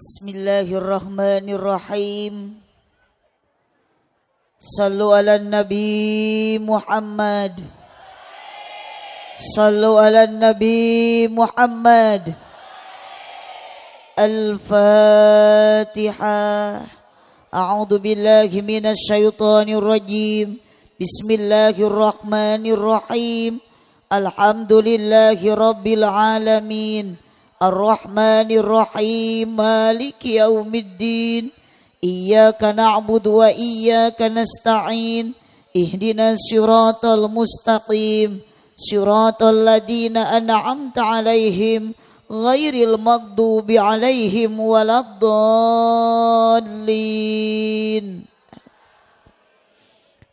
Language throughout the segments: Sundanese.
Bismillahirrahmanirrahim. Sallu ala Nabi Muhammad. Sallu ala Nabi Muhammad. Al-Fatihah. A'udzu billahi minasy syaithanir rajim. Bismillahirrahmanirrahim. Alhamdulillahi rabbil alamin. Ar-Rahmanir Rahim, Maliki Yaumiddin. Iyyaka na'budu wa iyyaka nasta'in. Ihdinas siratal mustaqim, siratal ladzina an'amta 'alaihim, ghairil maghdubi 'alaihim waladdallin.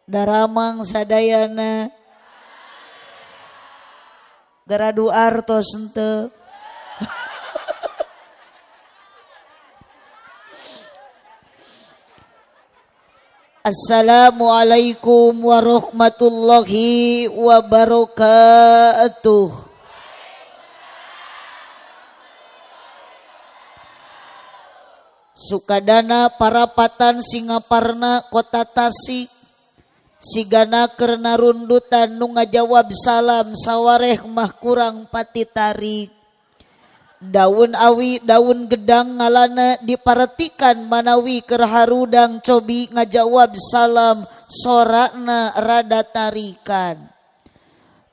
Daramang sadayana garadu artos henteu. Assalamualaikum warahmatullahi wabarakatuh. Sukadana Parapatan Singaparna Kota Tasik, sigana kerna rundutan nu ngajawab salam sawareh mah kurang pati tarik. Daun awi daun gedang ngalana diparetikan manawi keur harudang cobi ngajawab salam sorana rada tarikan.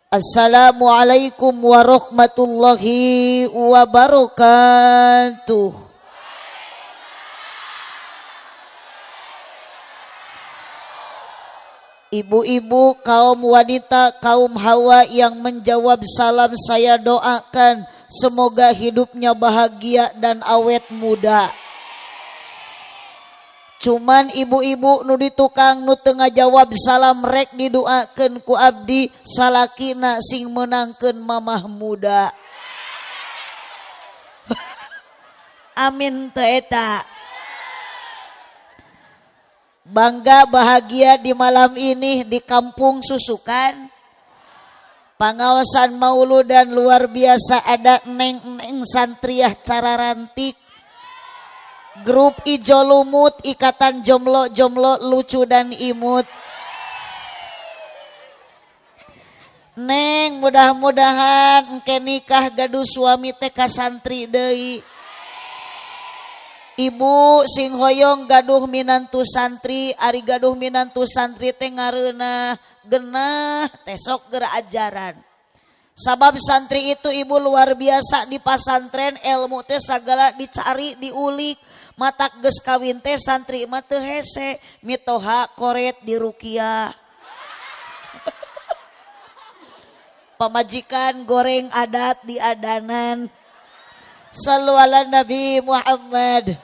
Assalamualaikum warahmatullahi wabarakatuh. Ibu-ibu kaum wanita kaum hawa yang menjawab salam saya doakan semoga hidupnya bahagia dan awet muda. Cuman ibu-ibu nu di tukang nu teu ngajawab salam rek didoakeun ku abdi salakina sing meunangkeun mamah muda. Amin teu eta. Bangga bahagia di malam ini di kampung Susukan. Pangaosan mauludan luar biasa, ada neng-neng santriah cararantik. Grup Ijo Lumut, ikatan jomlo-jomlo lucu dan imut. Neng mudah-mudahan engke nikah gaduh suami teh ka santri deui. Ibu sing hoyong gaduh minantu santri, ari gaduh minantu santri teh ngareunah genah teh sok geura ajaran. Sabab santri itu ibu luar biasa di pasantren, ilmu teh sagala dicari diulik. Matak geus kawin teh santri mah teu hese, mitoha koret di rukiah. Pamajikan goreng adat di adanan. Sallu ala Nabi Muhammad.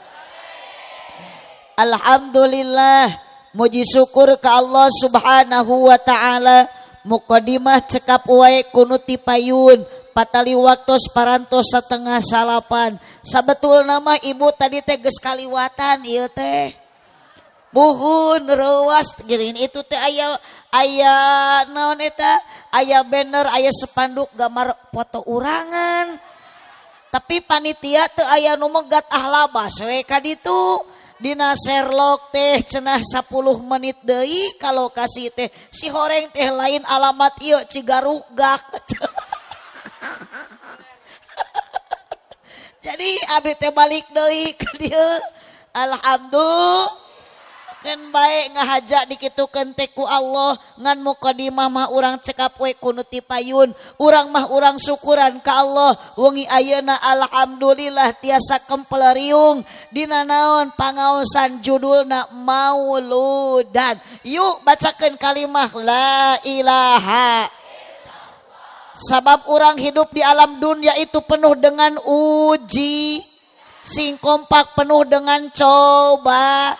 Alhamdulillah, muji syukur ke Allah Subhanahu wa ta'ala. Mukadimah cekap wae kunuti payun patali waktos parantos 8:30. Sabetul nama ibu tadi teh geus kaliwatan ieu teh. Buhun reuas geuning itu teh aya aya naon eta? Aya banner, aya spanduk gambar foto urangan. Tapi panitia teu aya nu megat ahlabas we ka ditu. Dina Sherlock teh cenah 10 menit deui ka lokasi teh. Si horeng teh lain alamat ieu Cigarugak. Jadi abdi teh balik deui ka dieu. Alhamdulillah. Kan bae ngahaja dikitukeun teh ku Allah ngan mukadimah mah urang cekap we ku nu ti payun. Urang mah urang syukuran ka Allah wengi ayeuna alhamdulillah tiasa kempel riung dina naon pangaosan judulna mauludan. Yuk bacakeun kalimah la ilaha. Sabab urang hidup di alam dunia itu penuh dengan uji, sing kompak penuh dengan coba.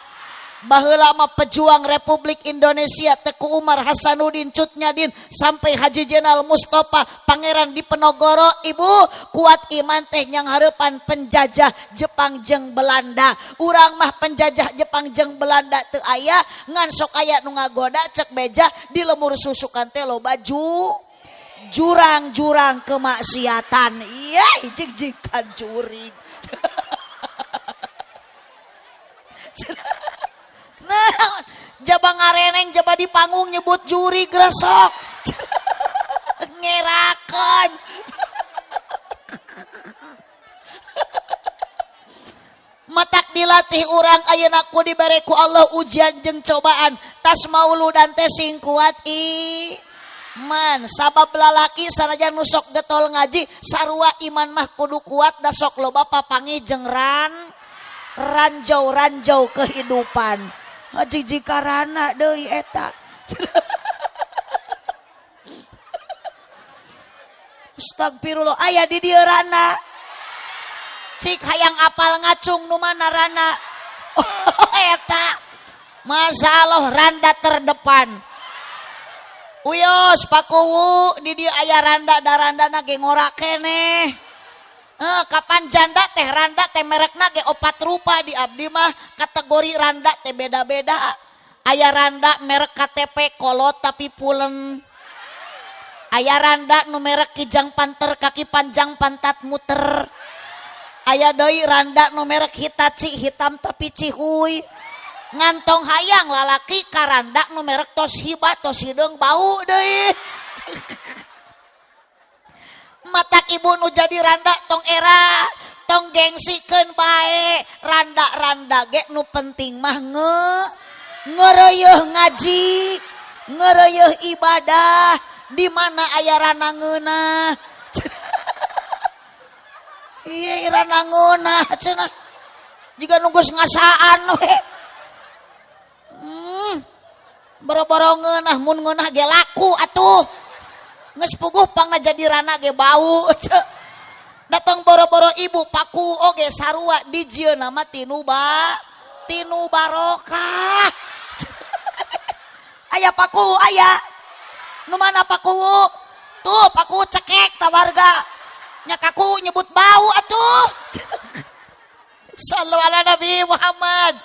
Baheula mah pejuang Republik Indonesia Teuku Umar Hasanuddin Cut Nyadin sampai Haji Jenal Mustafa Pangeran Diponegoro ibu kuat iman teh nyang hareupan penjajah Jepang jeung Belanda. Urang mah penjajah Jepang jeung Belanda teu aya ngan sok aya nu ngagoda cek beja di lemur susukan teh loba jurang-jurang kemaksiatan. Iya jig-jigan jurig. Nah, jaba ngareneng jaba di panggung nyebut juri gresok. Ngerakeun. Matak dilatih urang ayeuna ku dibere ku Allah ujian jeung cobaan tas mauludan teh sing kuat iman sabab lalaki sanajan nu sok getol ngaji sarua iman mah kudu kuat da sok loba papangi jeung ranjau-ranjau kehidupan. Haji karana deui eta. Astagfirullah aya di dieu rana. Cik hayang apal ngacung nu mana rana. Oh, eta. Masalah randa terdepan. Uyos pakuwu di dieu aya randa da randana ge ngora keneh. Kapan janda teh randa teh merekna ge opat rupa di abdi mah kategori randa teh beda-beda. Aya randa merek KTP kolot tapi pulen. Aya randa nu merek kijang panter kaki panjang pantat muter. Aya deui randa nu merek Hitachi hitam tapi cihuy. Ngantong hayang lalaki ka randa nu merek Toshiba tos hideung bau deui. Matak ibu nu jadi randa tong era tong gengsikeun bae randa-randa ge nu penting mah ngereuyeih ngaji ngereuyeih ibadah di mana aya rana ngeunah. Iya rana ngeunah cenah jiga nu geus ngasaan we. Boro-boro ngeunah mun ngeunah ge laku atuh. Geus puguh pangna jadi rana ge bau. Datang boro-boro ibu paku oge sarua dijieunna mah tinu barokah. Aya paku aya. Nu mana paku? Tuh paku cekek ta warga. Nya kaku nyebut bau atuh. Sallu ala Nabi Muhammad.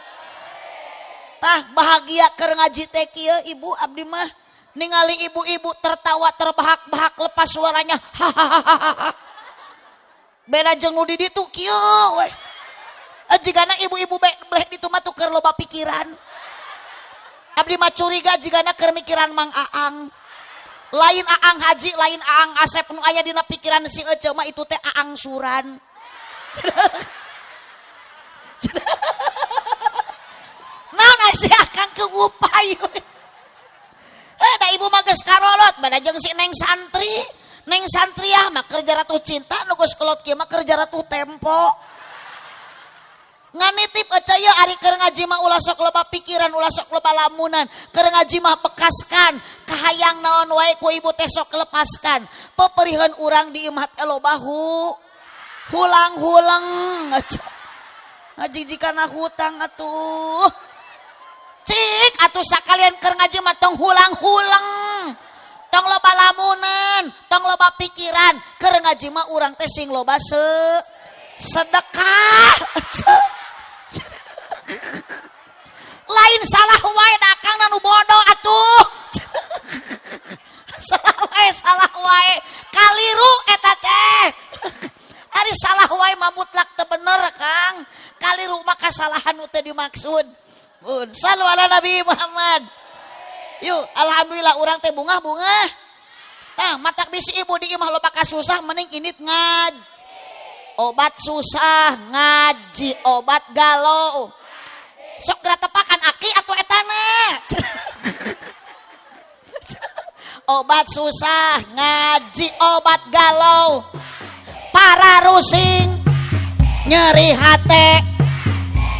Tah bahagia keur ngaji teh kieu ibu abdi mah. Ningali ibu-ibu tertawa terbahak-bahak lepas suaranya hahaha. Beda jeung nu di ditu kieu we. Jigana ibu-ibu bleh ditu mah tuh keur loba pikiran. Abdi mah curiga jigana keur mikiran Mang Aang. Lain Aang Haji, lain Aang Asep nu aya dina pikiran si Ece mah itu teh Aang Suran. Naon si Akang keupay. Da ibu mah geus karolot bada jeung si Neng Santri. Neng Santriah mah kerja ratuh cinta nu geus kolot kieu mah kerja ratuh tempo. Nganitip ece ye ari keur ngaji mah ulah sok loba pikiran, ulah sok loba lamunan. Keur ngaji mah bekaskan, kahayang naon wae ku ibu teh sok lepaskan. Peperiheun urang di imah teh loba hulang-hulang. Ngaji jikana hutang atuh. Cik atuh sakalian keur ngaji mah tong hulang-hulang. Tong loba lamunan, tong loba pikiran. Keur ngaji mah urang teh sing loba sedekah. Lain salah wae da akang nu bodoh atuh. Salah wae, salah wae. Kaliru eta teh. Ari salah wae mah mutlak teu bener, Kang. Kaliru mah kasalahan nu teu dimaksud. Sallu ala Nabi Muhammad. Yuk, alhamdulillah urang teh bungah-bungah. Tah, matak bisi ibu di imah loba kasusah mending indit ngaji. Obat susah ngaji, obat galau. Sok geura tepakan aki atau etana. Obat susah ngaji, obat galau. Para rusing nyeri hate,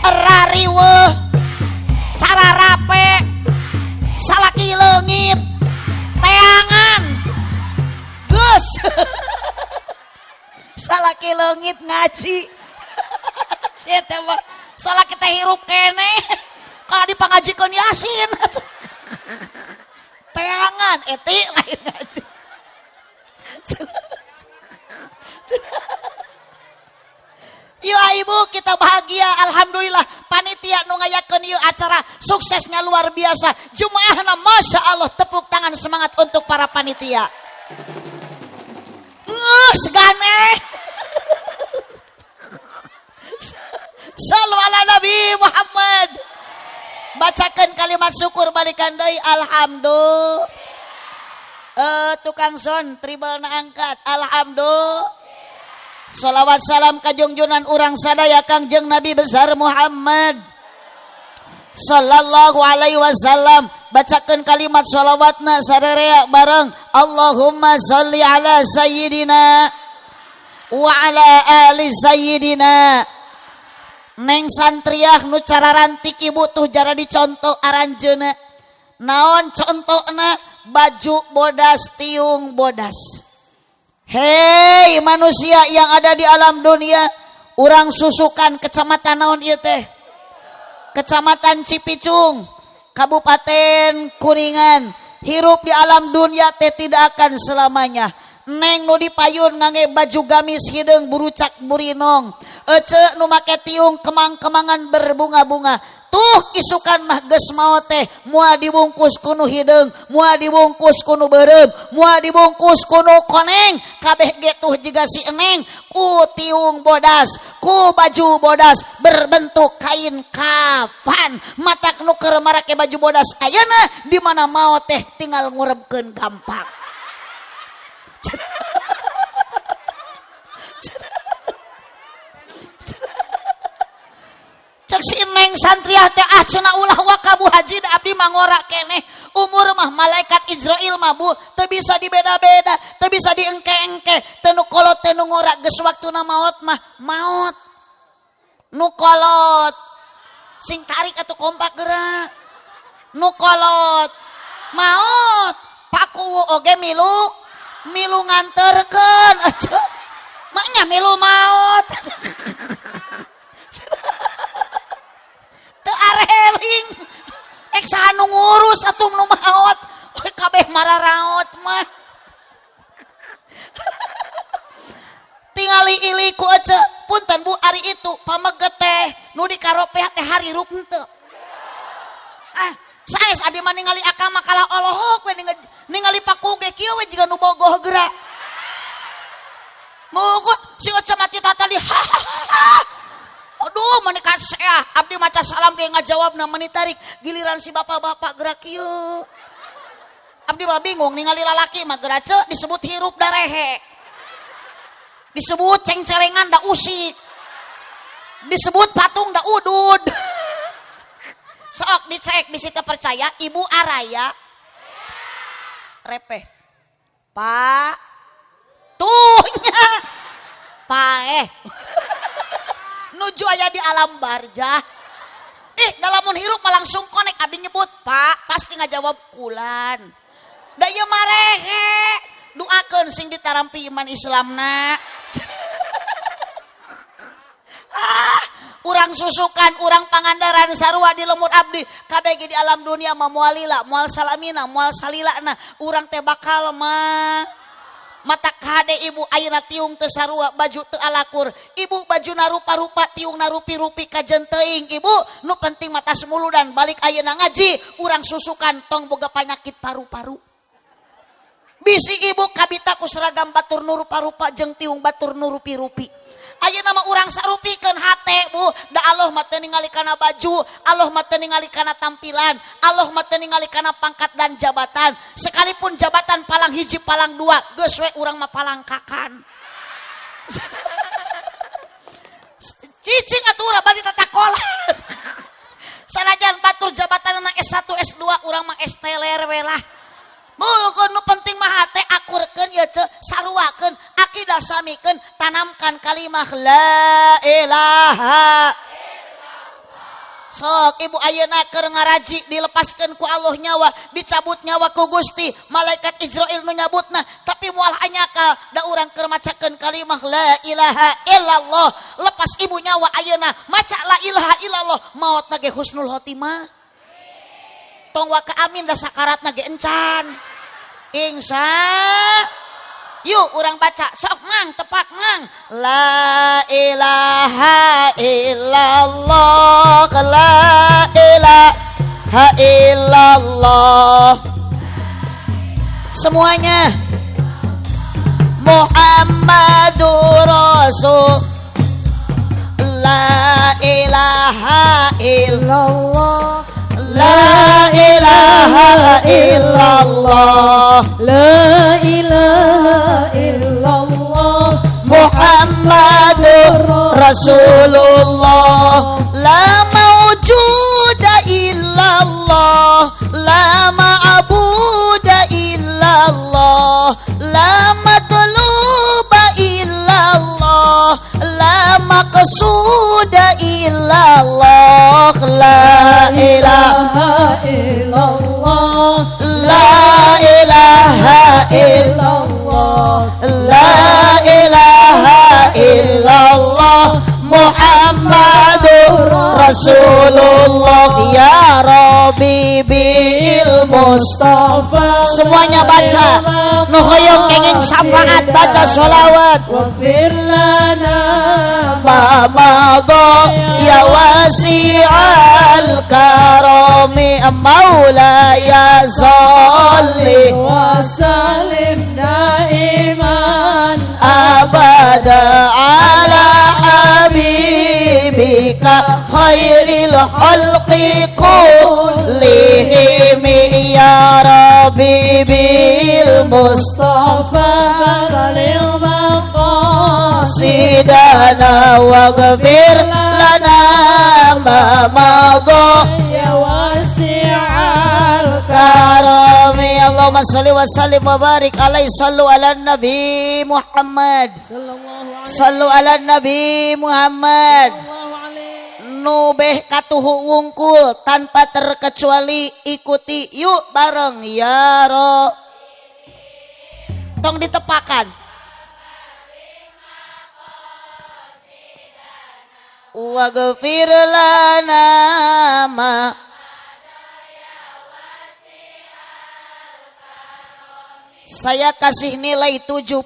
rariweuh, cara rape, salaki leungit, teangan. Geus. Salaki leungit ngaji. Sia teh mah salaki teh hirup keneh. Kalau dipangajikeun Yasin. Teangan eti lain ngaji. Yuk ibu kita bahagia alhamdulillah panitia nu ngayakeun ieu acara suksesnya luar biasa. Jumaahna masya Allah, tepuk tangan semangat untuk para panitia. Segane. Sallu ala Nabi Muhammad. Bacakan kalimat syukur balikan deui alhamdulillah. Tukang son tribal na angkat alhamdulillah. Salawat salam kajungjunan urang sadaya Kangjeng Nabi besar Muhammad sallallahu alaihi wasallam. Bacakan kalimat sholawatna sarerea bareng Allahumma sholli ala sayyidina wa ala ali sayyidina. Neng santriah nu cararantik ibu tuh jara dicontoh aranjeuna. Naon contona? Baju bodas tiung bodas. Hei manusia yang ada di alam dunia, urang susukan kecamatan naon ieu teh? Kecamatan Cipicung, Kabupaten Kuningan. Hirup di alam dunia teh tidak akan selamanya. Neng nu dipayun ngangge baju gamis hideung burucak burinong. Ece nu make tiung kemang-kemangan berbunga-bunga. Tuh isukan mah geus maot teh moal dibungkus ku nu hideung, moal dibungkus ku nu beureum, moal dibungkus ku nu koneng, kabeh ge tuh jiga si eneng ku tiung bodas, ku baju bodas berbentuk kain kafan. Matak nu keur marake baju bodas ayeuna di mana maot teh tinggal ngurebkeun gampang. Cek si neng santriah teh ah cenah ulah waka Bu Haji da abdi mah ngora keneh. Umur mah malaikat Izrail mah Bu teu bisa dibeda-beda, teu bisa diengke-engke, teu nu kolot teu nu ngora geus waktuna maot mah maot. Nu kolot sing tarik atuh kompak geura. Nu kolot maot, paku oge milu milu nganterkeun atuh. Maknya milu maot. Teu areling ek saha nu ngurus atuh nu maot, kabeh mararaot mah. Tingali ili ku ece punten Bu ari itu pameget teh nu dikaropeh teh harirup henteu. Ah sanes abdi mah ningali akang mah kalah olohok we ningali paku ge kieu we jiga nu bogoh geura. Mugut si ece mati tadi hahaha. Aduh meni kaseah abdi maca salam ge ngajawabna meni tarik giliran si bapak-bapak gerak kieu. Abdi mah bingung ningali lalaki mah geura ceu disebut hirup darehe. Disebut cengcelengan da usik. Disebut patung da udud. Sok dicek bisi teu percaya ibu araya repeh. Pak tuhnya paeh. Nuju aya di alam barjah. Dalamun hirup mah langsung konek abdi nyebut Pak pasti ngajawab kulan. Da ieu mah rehe. Doakeun sing ditarampi iman Islamna. Ah, urang susukan, urang Pangandaran sarua di lemur abdi. Kabeh ge di alam dunia mah moal lila, moal salamina, moal salilana. Urang teh bakal mah mata kade ibu ayeuna tiung teu sarua baju teu alakur ibu bajuna rupa-rupa tiungna rupi-rupi kajen teuing ibu nu penting mata semuludan balik ayeuna ngaji urang susukan tong boga panyakit paru-paru bisi ibu kabita ku seragam batur nu rupa-rupa jeung tiung batur nu rupi-rupi ayeuna mah urang sarupikeun hate Bu da Allah mah teu ningali kana baju, Allah mah teu ningali kana tampilan, Allah mah teu ningali kana pangkat dan jabatan. Sekalipun jabatan palang hiji palang dua geus we urang mah palangkakan. Cicing atuh urang bari tatakolan. Sanajan batur jabatanna S1 S2 urang mah S teler we lah. Bukan nu penting mah hate akurkeun ieu ceu saruakeun akidah samikeun tanamkan kalimah la ilaha. Sok ibu ayeuna keur ngaraji dilepaskeun ku Allah nyawa dicabut nyawa ku Gusti malaikat Izrail nu nyabutna tapi moal anyakal da urang keur macakeun kalimah la ilaha illallah lepas ibu nyawa ayeuna maca la ilaha illallah maotna ge husnul khotimah. Tong waka amin da sakaratna ge encan. Insya yuk urang baca sok ngang tepak ngang la ilaha illallah la ilaha illallah semuanya Muhammadur Rasul la ilaha ilaha illallah. La ilaha illallah. La ilaha illallah. Muhammadur Rasulullah. La mawjuda illallah. La ma'buda illallah. La matluba illallah. La maqsuda illallah. La ilaha illallah. La ilaha illallah. La ilaha illallah. Muhammadur Rasulullah. Ya Rabbi bil Mustafa. Semuanya baca. Nu hoyong kenging syafaat baca sholawat. Waghfir lana ma madha ya wasi'al karami maulaya sholli wa sallim daiman abada ala habibika khairil khalqi kullihim ya Rabbi bil Mustafa balil maqasidana waghfir lana ma madha ya wasi'al karami. Allahumma sholli wa sallim wa barik alaihi. Sallu ala nabi Muhammad. Sallu ala nabi Muhammad. Nubeh katuhu wungkul tanpa terkecuali ikuti yuk bareng ya Rob. Tong ditepakan. Waghfir lana ma. Saya kasih nilai 70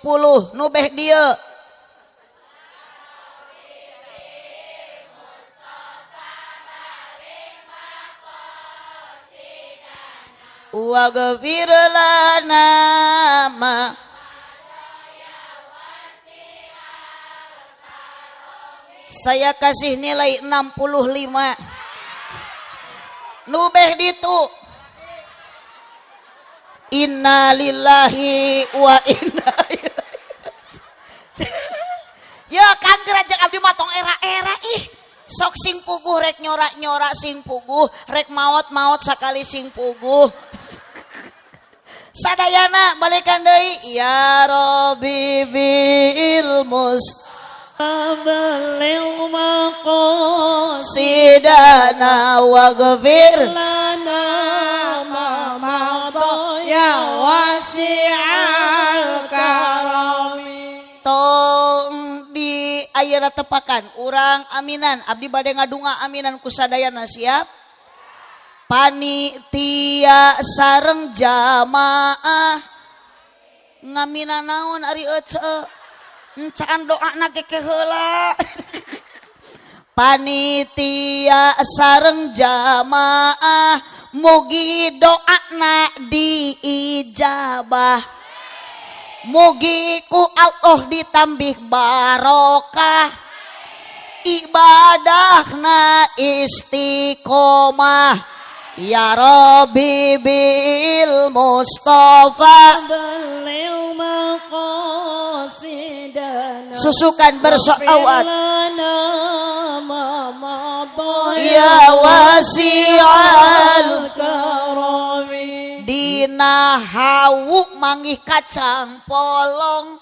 nubeh dia. Waghfir lana ma. Saya kasih nilai 65. Nubeh ditu. Innalillahi wa inna ilaihi. Ya kangger ajak abdi mah tong era-era ih. Sok sing puguh rek nyorak-nyorak sing puguh, rek maot-maot sakali sing puguh. Sadayana balikan deui ya Rabbi bil balil maqasidana waghfir lana ma madha ya wasi'al karami. Tong di ayeuna tepakan urang aminan abdi bade ngadunga aminan ku sadayana siap. Panitia sareng jamaah ngamina naon ari ece encaan doana ge heula. Panitia sareng jamaah mugi doana diijabah, mugi ku Allah ditambih barokah, ibadahna istiqomah. Ya Rabbi bil Mustafa balil maqasidana. Susukan bersolawat ya wasi'al karami. Dina hawu manggih kacang polong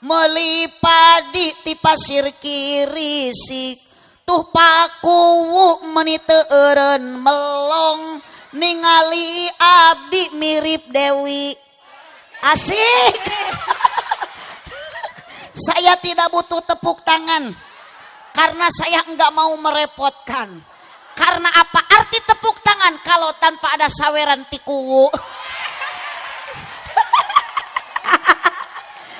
meuli padi ti pasir kirisik tuh pakuwu meni teu eureun melong ningali abdi mirip Dewi asik. Saya tidak butuh tepuk tangan karena saya enggak mau merepotkan. Karena apa arti tepuk tangan kalau tanpa ada saweran tikuwu?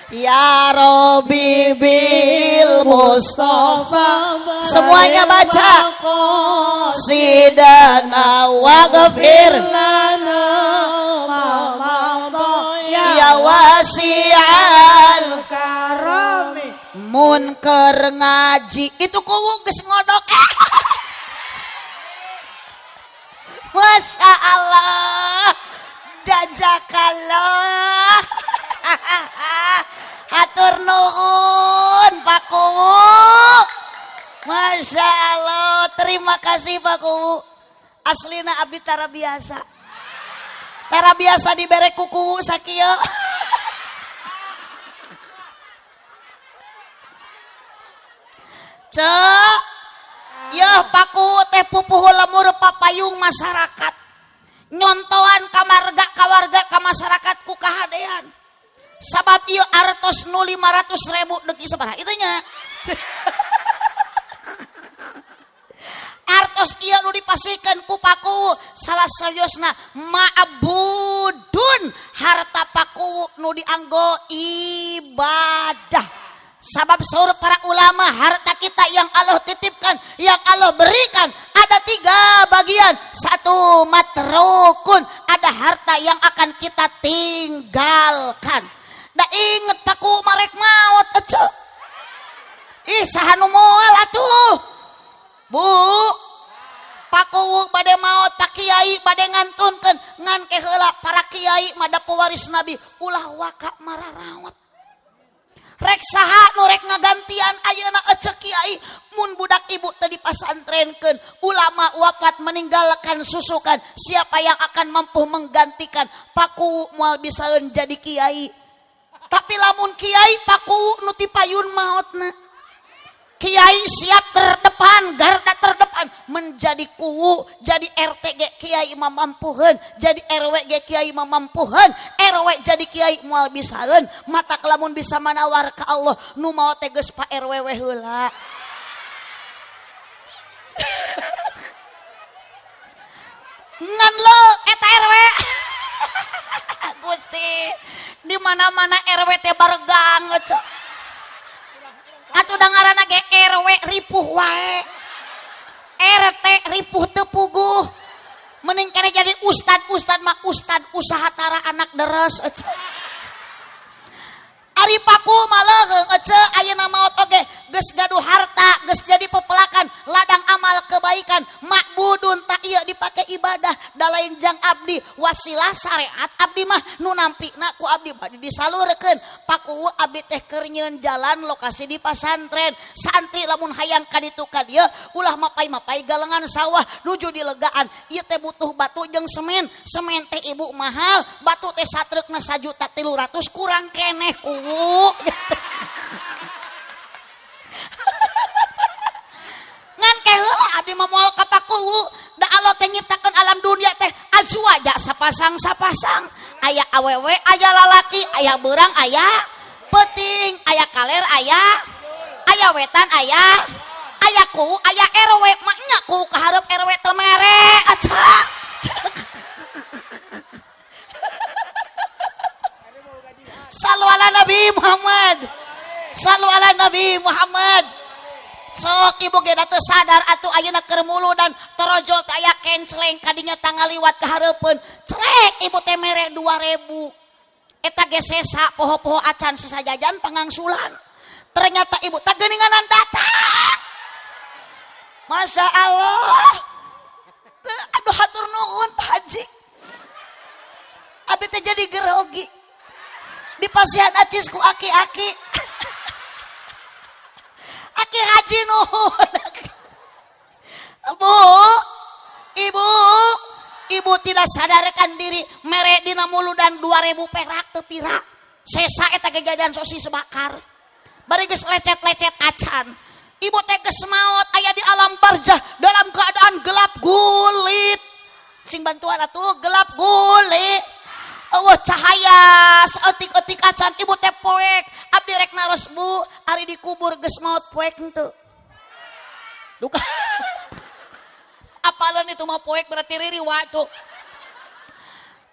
Ya Rabbi bil Mustafa. Semuanya baca. Sidana waghfir lana ma madha ya wasi'al karami. Mun keur ngaji itu kuwu geus ngodok. Masya Allah, jazakallah. Hatur nuhun Pak Kuwu. Masya Allah, terima kasih Pak Kuwu. Aslina abdi tara biasa. Tara biasa dibere ku kuwu sakieu. Cek, yeuh Pak Kuwu teh pupuhu lemur papayung masyarakat. Nyontoan ka marga ka warga ka masyarakat ku kahadean. Sabab ieu artos nu 500.000 deuki sabaraha ieu nya. Artos ieu nu dipasihkeun ku Pak Kuwu salah sayosna ma'budun, harta Pak Kuwu nu dianggo ibadah. Sabab saur para ulama, harta kita yang Allah titipkan, yang Allah berikan ada 3 bagian. 1 matrukun, ada harta yang akan kita tinggalkan. Da inget Pak Kuwu marek maot ece. Ih saha nu moal atuh. Bu, Pak Kuwu bade maot, Pak Kiai bade ngantunkeun, ngan ke heula para kiai mah da pewaris Nabi ulah waka mararaot. Rek saha nu rek ngagantian ayeuna ece kiai mun budak ibu teu dipasantrenkeun, ulama wafat meninggalkan susukan, siapa yang akan mampu menggantikan? Pak Kuwu moal bisaeun jadi kiai. Tapi lamun kiai Pak Kuwu nu ti payun maotna. Kiai siap terdepan, garda terdepan menjadi kuwu, jadi RT ge kiai mah mampuheun, jadi RW ge kiai mah mampuheun, RW jadi kiai moal bisaeun, mata lamun bisa manawar ka Allah nu maot teh geus Pak RW we heula. Ngan leuk eta RW. Gusti, di mana-mana RW teh baregang eceu. Atuh da ngaranna ge RW ripuh wae. RT ripuh teu puguh. Mending kene jadi ustad, ustad mah ustad usaha tara anak deres eceu. Ari Paku mah leuheung eceu ayeuna maot oge geus gaduh harta, geus jadi pepelakan, ladang amal kebaikan, makbudun tak ieu dipake ibadah, da lain jang abdi wasilah syariat abdi mah nu nampina ku abdi bade disalurkeun. Paku abdi teh keur nyieun jalan lokasi di pasantren. Santri lamun hayang ka ditu ka dieu ulah mapai-mapai galengan sawah nuju di legaan. Ieu teh butuh batu jeung semen. Semen teh ibu mahal, batu teh satreukna 1.300.000 kurang keneh kuwu. Ngan ke heula abdi mah moal ka Pakuwu, da Allah teh nyiptakeun alam dunia teh azwaja sapasang-sapasang, aya awewe, aya lalaki, aya beurang, aya peuting, aya kaler, aya wetan, aya kuwu, aya RW, mah nya kuwu ka hareup RW teu mere aca. Sallu ala Nabi Muhammad. Sallu ala Nabi Muhammad. Sok ibu ge teu sadar atuh ayeuna keur muludan torojol teh aya kenceleng kadinya tangaliwat ka hareupeun. Cerek ibu teh mere 2000. Eta ge sesa poho-poho acan sesa jajan pangangsulan. Ternyata ibu teh geuninganan datang. Masya Allah. Aduh hatur nuhun Pak Haji. Abi teh jadi gerogi. Dipasihan acis ku aki-aki. Aki haji nuhun. Bu, ibu, ibu tidak sadarkan diri mere dina muludan 2000 perak teu pira. Sesa eta ge jajan sosis bakar. Bari geus lecet-lecet acan. Ibu teh geus maot aya di alam barzah dalam keadaan gelap gulit. Sing bantuan atuh gelap gulit. Eueuh cahaya saeutik-eutik acan ibu teh poek. Abdi rek naros bu, ari dikubur geus maot poek henteu. Duka. Apalan itu mah poek berarti riri waktu.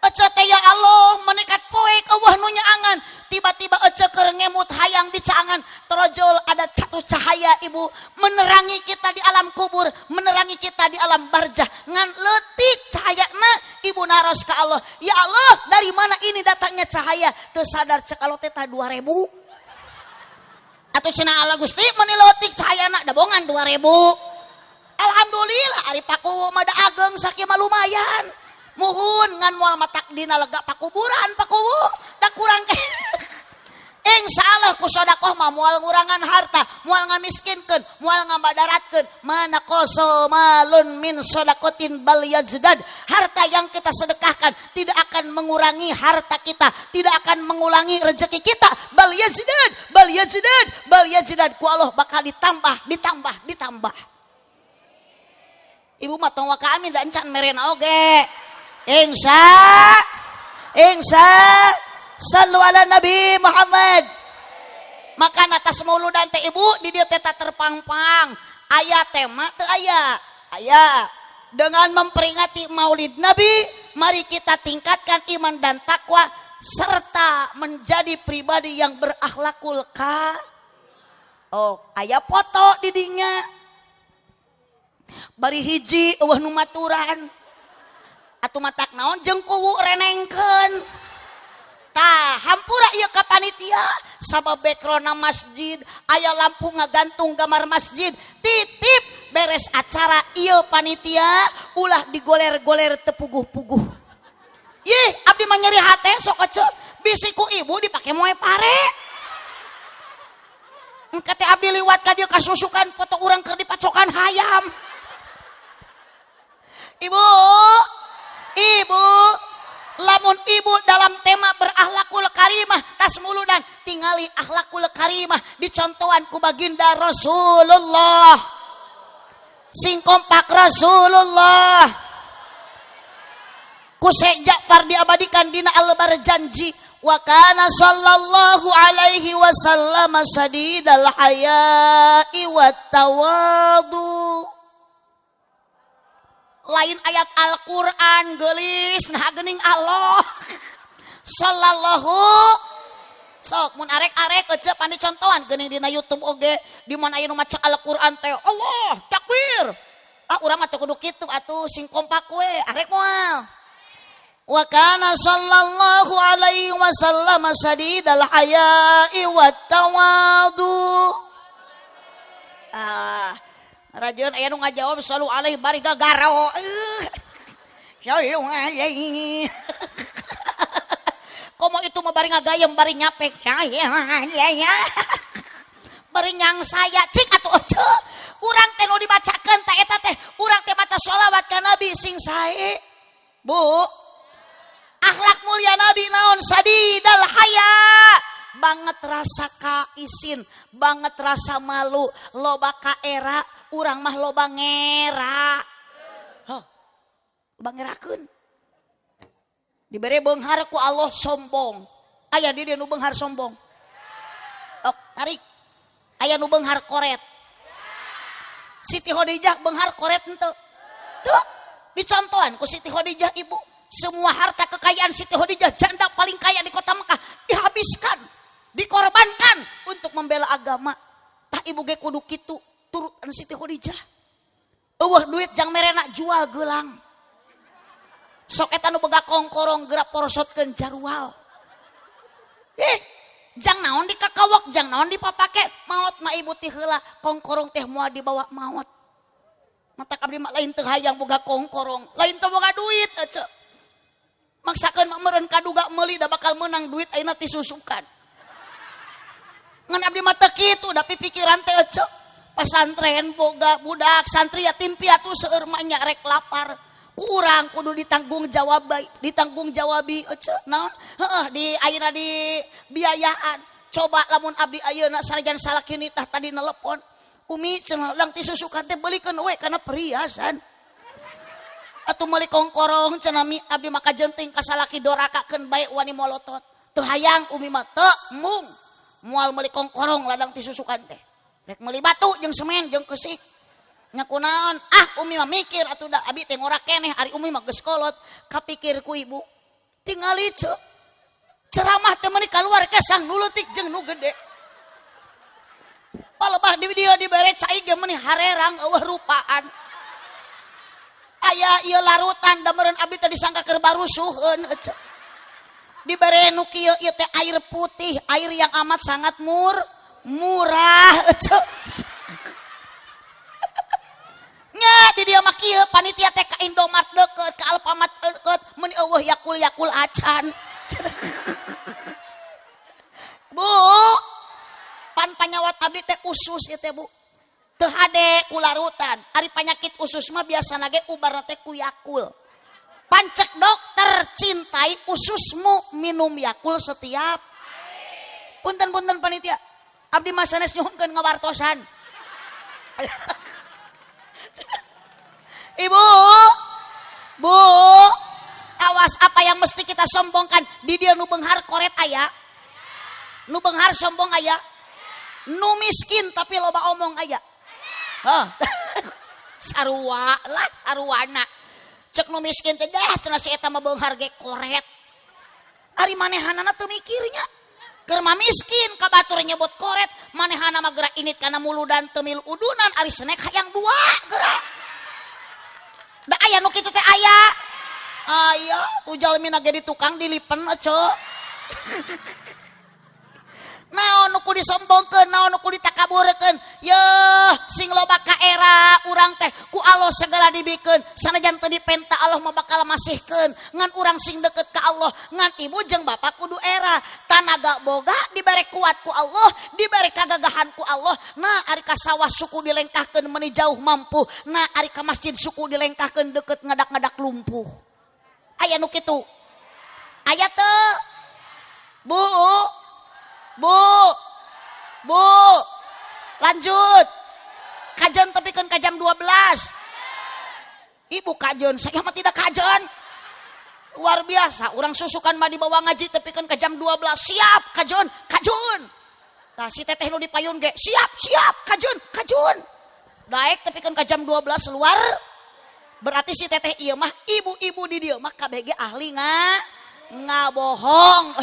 Ece teh ya Allah menekat poek eueuh nu nyaangan. Tiba-tiba ece keur ngemut hayang dicaangan, torojol ada satu cahaya ibu menerangi kita di alam kubur, menerangi kita di alam barzah. Ngan leutik cahayana ibu naros ka Allah, ya Allah dari mana ini datangnya cahaya? Teu sadar cek Allah teh 2000. Atuh cenah Allah Gusti meni leutik cahayana da bongan 2000. Alhamdulillah ari paku mah da ageng sakieu mah lumayan. Muhun ngan moal matak dina lega pakuburan pakuwu da kurang. Insya Allah ku sodakoh mah moal ngurangan harta, moal ngamiskinkeun, moal ngamadaratkeun. Mana koso malun min sodakotin bal yazdad. Harta yang kita sedekahkan tidak akan mengurangi harta kita, tidak akan mengulangi rezeki kita. Bal yazdad, bal yazdad, bal yazdad. Ku Allah bakal ditambah, ditambah, ditambah. Ibu mah tong waka amin da encan merena oge. Insya, insya. Sallu ala Nabi Muhammad. Maka atas mauludan teh ibu di dieu teh terpang-pang. Aya tema teu aya? Aya. Dengan memperingati Maulid Nabi, mari kita tingkatkan iman dan takwa serta menjadi pribadi yang berakhlakul ka. Oh, aya foto di dinya. Bari hiji eueuh nu maturan. Atuh matak naon jeung kuwu renengkeun. Tah, hampura ieu ka panitia sabab background masjid, aya lampu ngagantung gambar masjid, titip beres acara ieu panitia ulah digoler-goler tepuguh-puguh. Yih, abdi mah nyeri hate sok ece, bisi ku ibu dipake moe pare. Engke teh abdi liwat ka dieu kasusukan foto urang keur dipacokan hayam. Ibu, ibu, lamun ibu dalam tema berakhlakul karimah tas muludan tingali akhlakul karimah dicontohan ku baginda Rasulullah. Sing kompak Rasulullah. Ku Syekh Ja'far diabadikan dina Al-Barzanji wa kana sallallahu alaihi wasallam sadidal haya'i wat tawadu. Lain ayat Al-Qur'an geulis nah geuning Allah. Sallallahu sok mun arek-arek ece pan dicontohan geuning dina YouTube oge di mana aya nu maca Al-Qur'an teh Allah takbir. Ah urang mah teu kudu kitu atuh sing kompak we arek moal. Wa kana sallallahu alaihi wasallam sadidal haya'i wat tawadu. Ah rajeun aya nu ngajawab sallu alaihi bari gagaro. Sallu alaihi. Komo itu mah bari ngagayem bari nyapek. Bari nyang saya cik atuh ece. Urang teh nu dibacakeun teh eta teh urang teh maca sholawat ka Nabi sing sae. Bu, akhlak mulia Nabi naon sadidal haya. Banget rasa kaisin, banget rasa malu, loba kaera, urang mah loba ngera. Hah, loba ngerakeun. Dibere beunghar ku Allah sombong. Aya di dieu nu beunghar sombong. Ok, tarik. Aya nu beunghar koret. Siti Khadijah beunghar koret henteu. Tuh, dicontohan ku Siti Khadijah ibu. Semua harta kekayaan Siti Khadijah, janda paling kaya di kota Mekah, dihabiskan, dikorbankan untuk membela agama. Tah ibu ge kudu kitu turut Siti Khadijah. Eueuh duit jang merena jual gelang. Sok eta nu boga kongkorong geura porosotkeun jarual. Jang naon dikakawak, jang naon dipapake, maot mah ibu ti heula kongkorong teh moal dibawa maot. Matak abdi mah lain teu hayang boga kongkorong, lain teu boga duit ece. Maksakeun mah meureun kaduga meuli da bakal meunang duit ayeuna ti susukan. Ngan abdi mah teu kitu da pipikiran teh ece. Pasantren boga budak santri yatim piatu seueur mah nya rek lapar. Kurang kudu ditanggung jawab ditanggung jawabi ece naon? Heeh di ayeuna di biayaan. Coba lamun abdi ayeuna sanajan salaki nitah tadi nelepon. Umi cenah lang ti susukan teh beulikeun we kana perhiasan. Atuh meuli kongkorong cenah mi abdi maka jenting ka salaki dorakakeun bae wani molotot. Teu hayang umi mah teu mung moal meuli kongkorong ladang ti susukan teh. Rek meuli batu jeung semen jeung keusik. Nya kunaon? Ah umi mah mikir atuh da abi teh ngora keneh ari umi mah geus kolot. Kapikir ku ibu. Tingali ceu. Ceramah teh meuni kaluar kesang nu leutik jeung nu gede. Palebah di dieu dibere cai ge meuni harerang eueuh rupaan. Aya ieu larutan da meureun abdi teh disangka keur barusuheun ece. Dibere nu kieu ieu teh air putih, air yang amat sangat murah ece. Nya di dieu mah kieu panitia teh ka Indomart deukeut, ka Alfamart deukeut, meuni eueuh yakul-yakul acan. Bu, pan panyawat abdi teh usus ieu teh Bu. Teu hade kularutan. Ari panyakit usus mah biasana ge ubarna teh ku Yakul. Pancek dokter cintai ususmu minum Yakul setiap. Punten-punten panitia. Abdi mah sanes nyuhunkeun ngawartosan. Ibu, Bu, awas apa yang mesti kita sombongkan di dia nu beunghar koret aya, nu beunghar sombong aya, nu miskin tapi loba omong aya. Hah. Sarua lah saruana. Cek nu miskin teh dah cenah si eta mah beunghar ge koret. Ari manehanana teu mikirnya. Keur mah miskin ka batur nyebut koret, manehana mah geura init kana muludan teu milu udunan ari senek hayang dua geura. Da aya nu kitu teh aya. Aya jalmina ge di tukang dilipen ece. Naon nu kudu disombongkeun, naon nu kudu ditakaburkeun. Yeuh, sing loba kaera urang teh ku Allah segala dibikeun. Sanajan teu dipenta Allah mah bakal masihkeun. Ngan urang sing deket ka Allah, ngan ibu jeung bapak kudu era. Tanaga boga dibere kuat ku Allah, dibere kagagahan ku Allah. Nah ari ka sawah suku dilengkahkeun meuni jauh mampu. Nah ari ka masjid suku dilengkahkeun deket ngadak-ngadak lumpuh. Aya nu kitu. Aya teu? Bu, Bu, Bu, lanjut. Kajen tepikeun ka jam 12. Ibu kajen, saya mah tidak kajen. Luar biasa, urang susukan mah dibawa ngaji tepikeun ka jam 12. Siap, kajen, kajen. Tah si teteh nu dipayun ge, siap, siap, kajen, kajen. Daek tepikeun ka jam 12 luar. Berarti si teteh ieu mah ibu-ibu di dieu mah kabeh ge ahli ngabohong.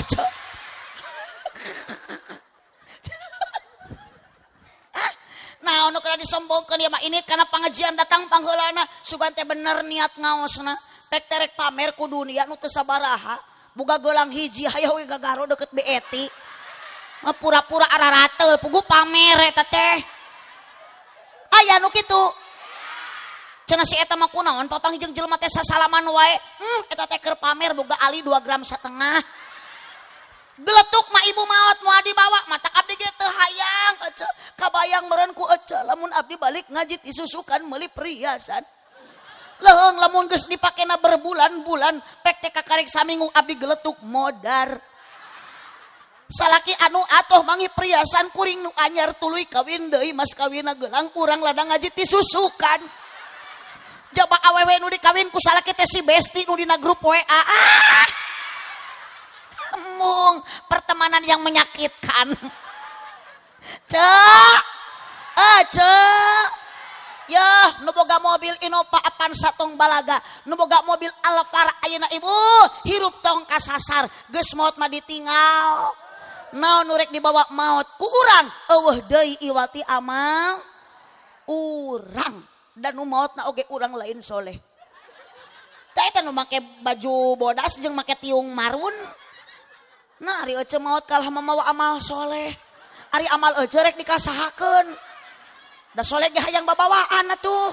Nah, nu kana disombongkeun ieu mah ini kana pangajian datang pangheulana sugan teh bener niat ngaosna. Pek terek pamer ku dunia nu teu sabaraha. Boga gelang hiji hayoh we gagaro deket BET. Mah pura-pura ararateul pugu pamer eta teh. Aya nu kitu. Cenah si eta mah kunaon papang jeung jelema teh sasalaman wae. Eta teh keur pamer boga ali 2,5 gram. Geletuk mah ibu maot moal dibawa matak abdi ge teu hayang ece kabayang meureun ku ece lamun abdi balik ngaji disusukan meuli perhiasan. Leuheung lamun geus dipakena berbulan-bulan pek teh kakarek saminggu abdi geletuk modar. Salaki anu atoh mangi perhiasan kuring nu anyar tuluy kawin deui mas kawinna gelang urang ladang ngaji disusukan. Jaba awewe nu dikawin ku salaki teh si besti nu dina grup WA. Ah! Mung pertemanan yang menyakitkan. Cek, cek, ya, nu boga mobil Innova Avanza tong balaga, nu boga mobil Alphard ayeuna ibu hirup tong kasasar, geus maot mah ditinggal. Naon nu rek dibawa maot ku urang, eueuh deui iwati amal urang dan nu maotna oge urang lain soleh. Tah eta nu make baju bodas jeung make tiung marun. Nah, ari ece maot kalah mamawa amal soleh. Ari amal ece rek dikasahakeun. Da soleh ge hayang babawaan atuh.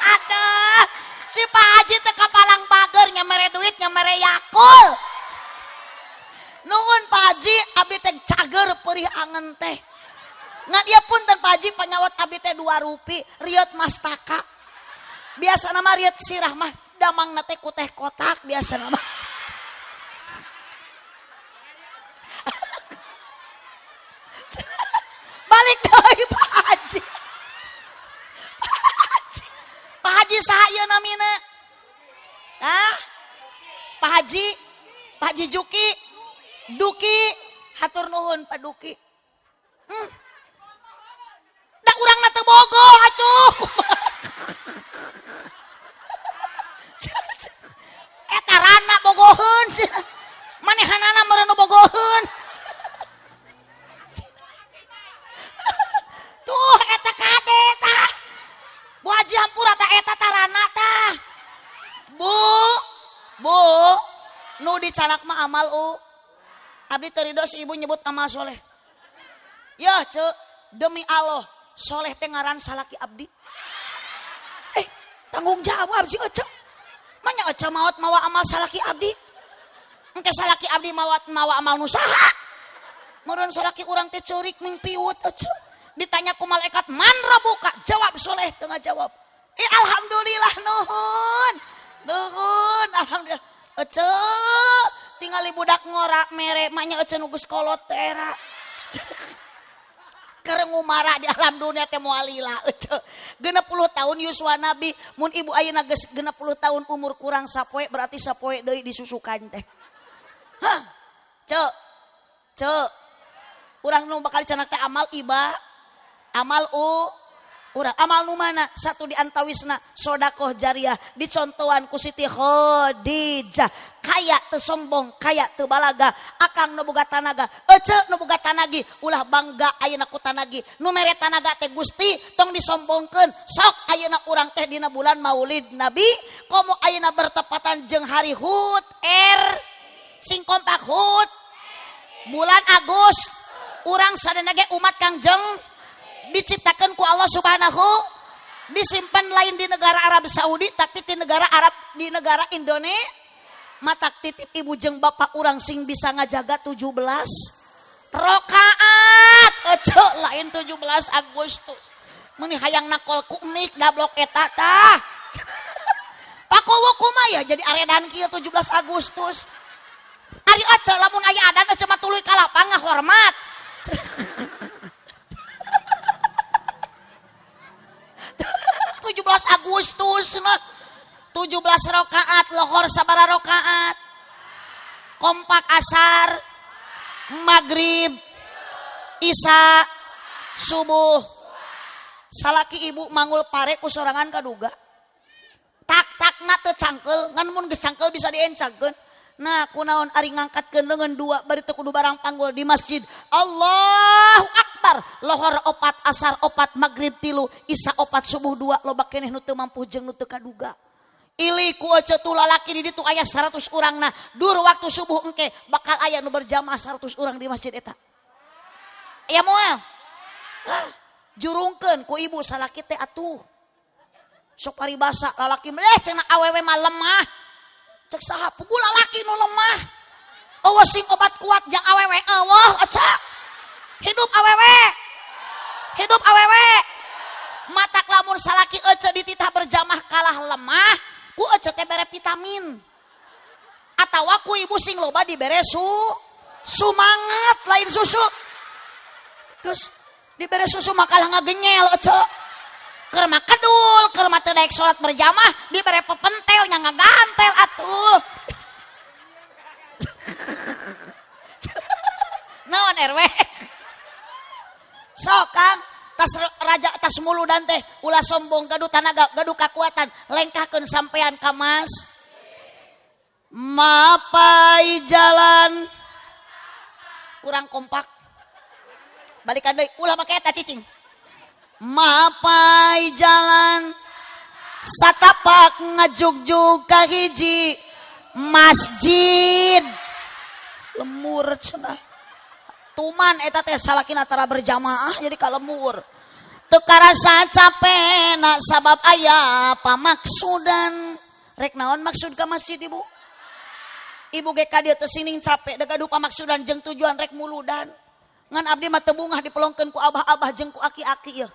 Aduh, si Pak Haji teh kapalang bager nyamere duit nyamere Yakul. Nuhun Pak Haji, abdi teh cager perih angen teh. Ngan ieu punten Pak Haji panyawat abdi teh 2 rupi, riot mastaka. Biasana mah riot sirah mah damangna teh ku teh kotak biasana mah. Balik deui Pak Haji. Pak Haji. Pak Haji saha ieu namina? Hah? Pak Haji? Pak Haji Juki? Duki? Hatur nuhun Pak Duki. Da urangna teu bogo atuh. Eta rana bogoheun. Manehanana meureun bogoheun. Tuh eta kade tah. Bu Haji hampura tah eta tarana tah. Bu, Bu, nu dicanak mah amal u. Abdi teu ridho si ibu nyebut amal soleh. Yah, ceu, demi Allah, soleh teh ngaran salaki abdi. Tanggung jawab si Ece. Manya Ece maot mawa amal salaki abdi. Engke salaki abdi maot mawa amal nu saha? Meureun salaki urang teh ceurik mingpiut Ece. Ditanya ku malaikat man rabbuka? Jawab soleh teu ngajawab. Alhamdulillah nuhun. Nuhun alhamdulillah. Ece tingali budak ngora mere manya Ece nu geus kolot teh era. Keur ngumara di alam dunia teh moal lila Ece. 60 tahun yuswa Nabi, mun ibu ayeuna geus 60 tahun umur kurang sapoe berarti sapoe deui disusukan teh. Hah? Cek. Cek. Urang nu bakal dicanak teh amal iba, amal urang amal nu mana? Satu di antawisna sodakoh jariah dicontohan ku Siti Khadijah. Kaya teu sombong, kaya teu balaga, akang nu boga tanaga, ece nu boga tanagi, ulah bangga ayeuna ku tanagi. Nu mere tanaga teh Gusti, tong disombongkeun. Sok ayeuna urang teh dina bulan Maulid Nabi, komo ayeuna bertepatan jeung hari HUT R sing kompak HUT bulan Agus. Urang sadayana ge umat Kangjeng diciptakan ku Allah Subhanahu, disimpan lain di negara Arab Saudi tapi di negara Arab, di negara Indonesia. Matak titip ibu jeung bapak urang sing bisa ngajaga 17 rokaat. Ece lain 17 Agustus. Meuni hayang nakol ku mik dablok eta tah. Pakowo kumaha ya jadi aredan kieu 17 Agustus. Ari ece lamun aya adan ece mah tuluy ka lapang ngahormat. 17 Agustus nah. 17 rakaat lohor sabara rakaat. Kompak asar, maghrib, isya, subuh. Salaki ibu manggul pare ku sorangan kaduga. Tak-takna teu cangkeul, ngan mun geus cangkeul bisa diencangkeun. Nah, kunaon ari ngangkatkeun leungeun dua bari teu kudu barang panggul di masjid. Allahu Akbar. Lohor opat, asar opat, maghrib tilu, isya opat, subuh dua, loba keneh nu teu mampu jeung nu teu kaduga. Ili ku ece tu lalaki di ditu aya 100 urangna. Dur waktu subuh engke bakal aya nu berjamaah 100 urang di masjid eta. Aya moal. Ah, jurungkeun ku ibu salaki teh atuh. Sok paribasa lalaki mah cenah awewe mah lemah. Cek saha pugu lalaki nu lemah. Eueuh sing obat kuat jang awewe eueuh ece. Hidup awewe. Hidup awewe. Matak lamun salaki ece dititah berjamaah kalah lemah, ku ece teh bere vitamin. Atawa ku ibu sing loba dibere sumangat lain susu. Terus dibere susu mah kalah ngagenyel ece. Keur mah kedul, keur mah teu daek salat berjamaah, dibere pepentel nya ngagantel atuh. Naon RW? Sok Kang, tas raja tas muludan teh ulah sombong, gaduh tanaga, gaduh kakuatan, lengkahkeun sampean ka Mas. Mapai jalan kurang kompak. Balikan deui, ulah make eta cicing. Mapai jalan satapak ngajugjug ka hiji masjid. Lemur cenah. Tuman eta teh salakina tara berjamaah jadi kalemur. Teu karasa capena sabab aya pamaksudan. Rek naon maksud ka masjid ibu? Ibu ge ka dieu teu sining capek da gaduh pamaksudan jeung tujuan rek muludan. Ngan abdi mah teu bungah dipelongkeun ku abah-abah jeung ku aki-aki ieu.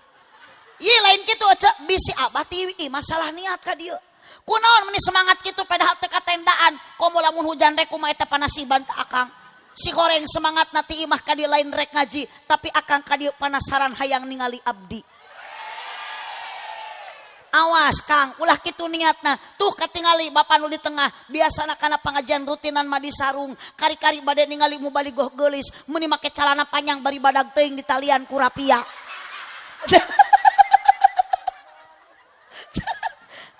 Ieu lain kitu ece bisi abah tiwi masalah niat ka dieu. Kunaon meni semangat kitu padahal teu katendaan. Komo lamun hujan rek kumaha eta panasiban ta akang. Si goreng semangat nati imah ka dieu lain rek ngaji, tapi akang ka dieu panasaran hayang ningali abdi. Awas Kang, ulah kitu niatna. Tuh katingali bapak nu di tengah, biasana kana pengajian rutinan mah di sarung, kari-kari bade ningali mubaligoh geulis, meuni make calana panjang bari badag teuing di talian ku rapia.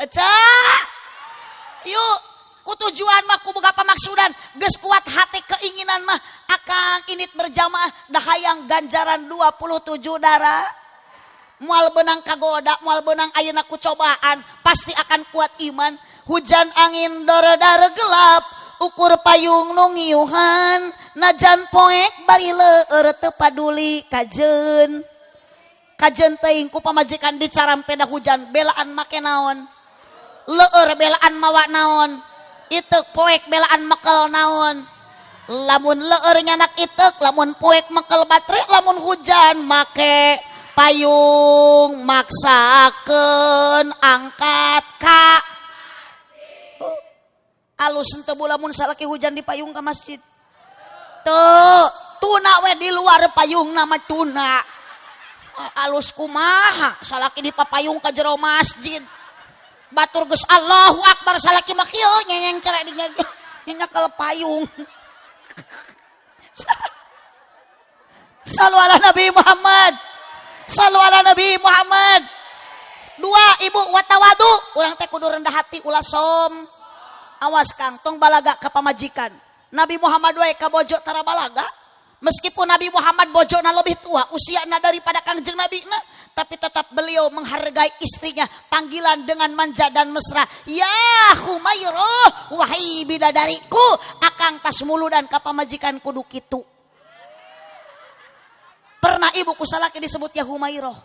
Eca. Yuk, ku tujuan mah ku boga pamaksudan, geus kuat hati keinginan mah akang init berjamaah dah hayang ganjaran 27 darah. Mual benang kagoda, mual benang ayeuna ku cobaan, pasti akan kuat iman. Hujan angin dor-dar gelap, ukur payung nu ngiuhan, najan poek bari leur teu paduli kajeun. Kajeun teuing ku pamajikan dicarampeda hujan, belaan make naon? Leur belaan mawa naon? Iteuk. Poek belaan mekel naon? Lamun leur nyanak iteuk, lamun poek mekel baterai, lamun hujan make payung, maksakeun angkat ka. Oh, alus henteu bu lamun salaki hujan di payung ka masjid? Tuh, tuna we di luar payung nama tuna. Alus kumaha salaki di papayung ka jero masjid? Batur geus Allahu Akbar, salaki mah kieu nyenyeng cerek di nyekel payung. Sallu ala Nabi Muhammad. Sallu ala Nabi Muhammad. Dua, ibu, watawadu. Urang teh kudu rendah hati, ulah som. Awas Kang, tong balaga ka pamajikan. Nabi Muhammad wae ka bojo tara balaga. Meskipun Nabi Muhammad bojona lebih tua usiana daripada Kangjeng Nabi na, tapi tetap beliau menghargai istrinya, panggilan dengan manja dan mesra. Ya Humairah, wahai bidadariku, akang tas muludan ka pamajikan kudu kitu. Pernah ibu ku salaki disebut ya Humairah?